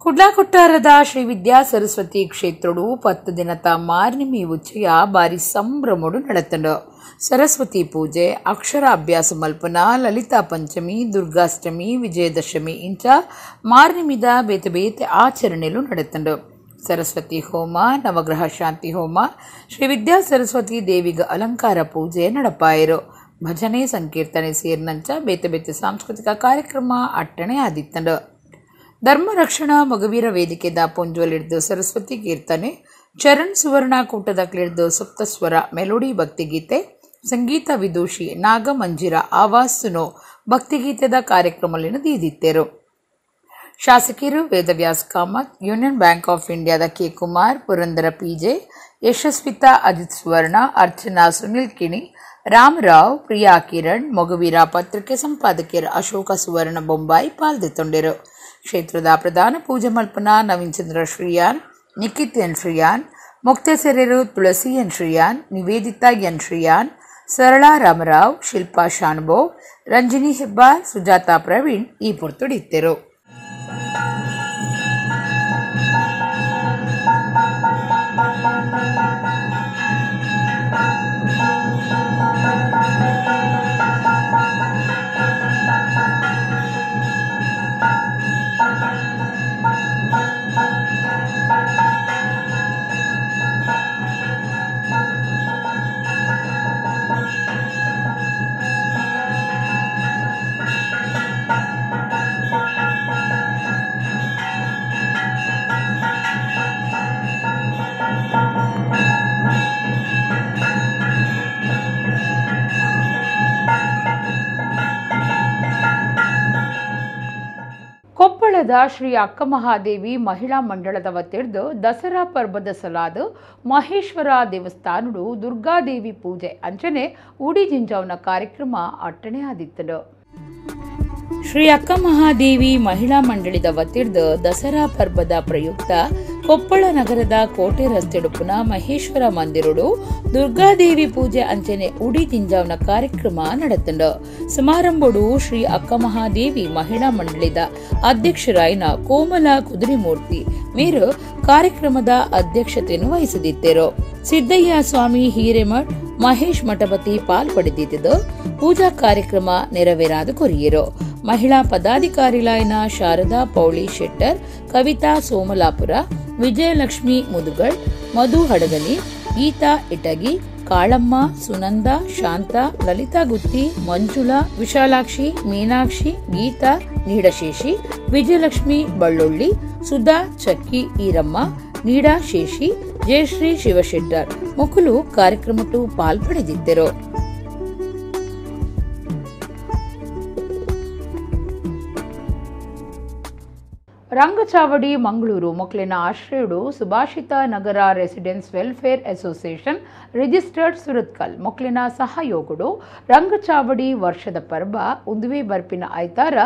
ಕುಡ್ಲಾ ಕೊಟ್ಟಾರದ ಶ್ರೀ ವಿದ್ಯಾ ಸರಸ್ವತಿ ಕ್ಷೇತ್ರಡು 10 ದಿನದ ಮಾರ್ನಿಮಿ ಉಚ್ಚಯ ಬಾರಿ ಸಂಭ್ರಮಡು ನಡತಂಡು. ಸರಸ್ವತಿ ಪೂಜೆ, ಅಕ್ಷರಾಭ್ಯಾಸ ಮಲ್ಪನ, ಲಲಿತಾ ಪಂಚಮಿ, ದುರ್ಗಾಷ್ಟಮಿ, ವಿಜಯದಶಮಿ ಇಂಚ ಮಾರ್ನಿಮಿದ ಬೇತೆ ಬೇತೆ ಆಚರಣೆಲು ನಡತಂಡು. ಸರಸ್ವತಿ ಹೋಮ, ನವಗ್ರಹ ಶಾಂತಿ ಹೋಮ, ಶ್ರೀ ವಿದ್ಯಾ ಸರಸ್ವತಿ ದೇವಿಗೆ ಅಲಂಕಾರ ಪೂಜೆ ನಡಪಾಯರು. ಭಜನೆ ಸಂಕೀರ್ತನೆ ಸೇರಿನಂಚ ಬೇತೆ ಬೇತೆ ಸಾಂಸ್ಕೃತಿಕ ಕಾರ್ಯಕ್ರಮ ಅಟ್ಟಣೆ ಆದಿತ್ತಂಡು. ಧರ್ಮ ರಕ್ಷಣಾ ಮಗವೀರ ವೇದಿಕೆದ ಪೊಂಜೋಲಿಡ್ದು ಸರಸ್ವತಿ ಕೀರ್ತನೆ, ಚರಣ್ ಸುವರ್ಣ ಕೂಟದ ಕ್ಲಿಡ್ದು ಸಪ್ತಸ್ವರ ಮೆಲೋಡಿ ಭಕ್ತಿಗೀತೆ, ಸಂಗೀತ ವಿದೂಷಿ ನಾಗಮಂಜಿರ ಆವಾಸುನೋ ಭಕ್ತಿಗೀತೆದ ಕಾರ್ಯಕ್ರಮಲಿನ ದೀದಿತ್ತೇರು. ಶಾಸಕಿಯರು Vedavyas Kamath, union bank of ಇಂಡಿಯಾದ ಕೆ ಕುಮಾರ್, ಪುರಂದರ ಪಿಜೆ, ಯಶಸ್ವಿತಾ ಅಜಿತ್ ಸುವರ್ಣ, ಅರ್ಚನಾ ಸುನಿಲ್ ಕಿಣಿ, ರಾಮರಾವ್, ಪ್ರಿಯಾ ಕಿರಣ್, ಮೊಗವೀರ ಪತ್ರಿಕೆ ಸಂಪಾದಕಿಯರು ಅಶೋಕ ಸುವರ್ಣ ಬೊಂಬಾಯಿ ಪಾಲ್ದೆತ್ತೊಂಡಿರು. ಕ್ಷೇತ್ರದ ಪ್ರಧಾನ ಪೂಜೆ ಮಲ್ಪನ ನವೀನ್ ಚಂದ್ರ ಶ್ರೀಯಾನ್, ನಿಖಿತ್ ಎನ್ ಶ್ರೀಯಾನ್, ಮುಕ್ತೇಸರರು ತುಳಸಿ ಎನ್ ಶ್ರೀಯಾನ್, ನಿವೇದಿತಾ ಎನ್ ಶ್ರೀಯಾನ್, ಸರಳಾ ರಾಮರಾವ್, ಶಿಲ್ಪಾ ಶಾನ್ಭೋ, ರಂಜಿನಿ ಹೆಬ್ಬಾರ್, ಸುಜಾತಾ ಪ್ರವೀಣ್ ಈ ಪೊರ್ತುಡಿತ್ತೆರು. ಕೊಪ್ಪಳದ ಶ್ರೀ ಅಕ್ಕಮಹಾದೇವಿ ಮಹಿಳಾ ಮಂಡಳದ ವತಿರ್ದು ದಸರಾ ಪರ್ವದ ಸಲಾದ ಮಹೇಶ್ವರ ದೇವಸ್ಥಾನಡು ದುರ್ಗಾದೇವಿ ಪೂಜೆ ಅಂಚನೆ ಉಡಿ ಜಿಂಜಾವ್ನ ಕಾರ್ಯಕ್ರಮ ಅಟ್ಟಣೆ ಆದಿತ್ತನು. ಶ್ರೀ ಅಕ್ಕಮಹಾದೇವಿ ಮಹಿಳಾ ಮಂಡಳಿದ ವತಿರ್ದು ದಸರಾ ಪರ್ವದ ಪ್ರಯುಕ್ತ ಕೊಪ್ಪಳ ನಗರದ ಕೋಟೆ ರಸ್ತೆಡುಪುನ ಮಹೇಶ್ವರ ಮಂದಿರುಡು ದುರ್ಗಾದೇವಿ ಪೂಜೆ ಅಂಚನೆ ಉಡಿ ಜಿಂಜಾವ್ನ ಕಾರ್ಯಕ್ರಮ ನಡೆತಂಡು. ಸಮಾರಂಭಡು ಶ್ರೀ ಅಕ್ಕಮಹಾದೇವಿ ಮಹಿಳಾ ಮಂಡಳಿದ ಅಧ್ಯಕ್ಷರಾಯನ ಕೋಮಲ ಕುದುರೆಮೂರ್ತಿ ಮೇರು ಕಾರ್ಯಕ್ರಮದ ಅಧ್ಯಕ್ಷತೆಯನ್ನು ವಹಿಸದಿದ್ದರು. ಸಿದ್ದಯ್ಯ ಸ್ವಾಮಿ ಹಿರೇಮಠ್, ಮಹೇಶ್ ಮಠಪತಿ ಪಾಲ್ಪಡೆದಿದ್ದು ಪೂಜಾ ಕಾರ್ಯಕ್ರಮ ನೆರವೇರಾದ ಕೊರಿಯರು. ಮಹಿಳಾ ಪದಾಧಿಕಾರಿಲಾಯನ ಶಾರದಾ ಪೌಳಿ ಶೆಟ್ಟರ್, ಕವಿತಾ ಸೋಮಲಾಪುರ, ವಿಜಯಲಕ್ಷ್ಮಿ ಮುದುಗಳ್, ಮಧು ಹಡಗಲಿ, ಗೀತಾ ಇಟಗಿ, ಕಾಳಮ್ಮ, ಸುನಂದ, ಶಾಂತಾ, ಲಲಿತಾ ಗುತ್ತಿ, ಮಂಜುಳಾ, ವಿಶಾಲಾಕ್ಷಿ, ಮೀನಾಕ್ಷಿ, ಗೀತಾ ನೀಡಶೇಷಿ, ವಿಜಯಲಕ್ಷ್ಮಿ ಬಳ್ಳೊಳ್ಳಿ, ಸುಧಾ ಚಕ್ಕಿ Eeramma, ನೀಡಾಶೇಷಿ, Jayashree ಶಿವಶೆಟ್ಟರ್ ಮುಕುಲು ಕಾರ್ಯಕ್ರಮಟ್ಟು ಪಾಲ್ಪಡೆದಿದ್ದರು. Rangachavadi Mangaluru ಮೊಕ್ಲಿನ ಆಶ್ರಯಡು Subhashita Nagar residents welfare association registered Surathkal ಮೊಕ್ಲಿನ ಸಹಯೋಗಡು Rangachavadi ವರ್ಷದ ಪರ್ವ ಉಂದುವೆ ಬರ್ಪಿನ ಐತಾರ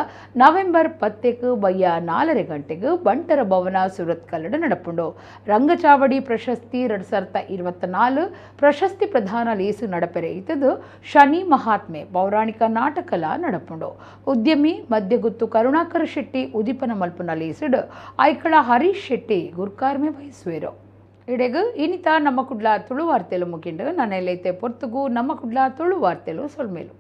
ನವೆಂಬರ್ 10 ಬಯ್ಯ 4:30 ಗಂಟೆಗೆ ಬಂಟರ ಭವನ ಸುರತ್ಕಲ್ಡು ನಡಪುಂಡು. ರಂಗಚಾವಡಿ ಪ್ರಶಸ್ತಿ 2024 ಪ್ರಶಸ್ತಿ ಪ್ರಧಾನ ಲೇಸು ನಡಪೆರೆ ಇತ್ತದು ಶನಿ ಮಹಾತ್ಮೆ ಪೌರಾಣಿಕ ನಾಟಕಲ ನಡಪುಂಡು. ಉದ್ಯಮಿ ಮಧ್ಯಗುತ್ತು ಕರುಣಾಕರ ಶೆಟ್ಟಿ ಉದಿಪನ ಮಲ್ಪುನ ಲೇಸು ಐಕಳ ಹರೀಶ್ ಶೆಟ್ಟಿ ಗುರ್ಕಾರ್ಮೆ ವಹಿಸುವರು. ಇಡೆಗು ಇನಿತ ನಮ್ಮ ಕುಡ್ಲ ತುಳು ವಾರ್ತೆಲು ಮುಗಿಂಡು. ನನ್ನೆಲ್ಲೈತೆ ಪೊರ್ತುಗು ನಮ್ಮ ಕುಡ್ಲ ತುಳು ವಾರ್ತೆಲು ಸೊಲ್ಮೇಲು.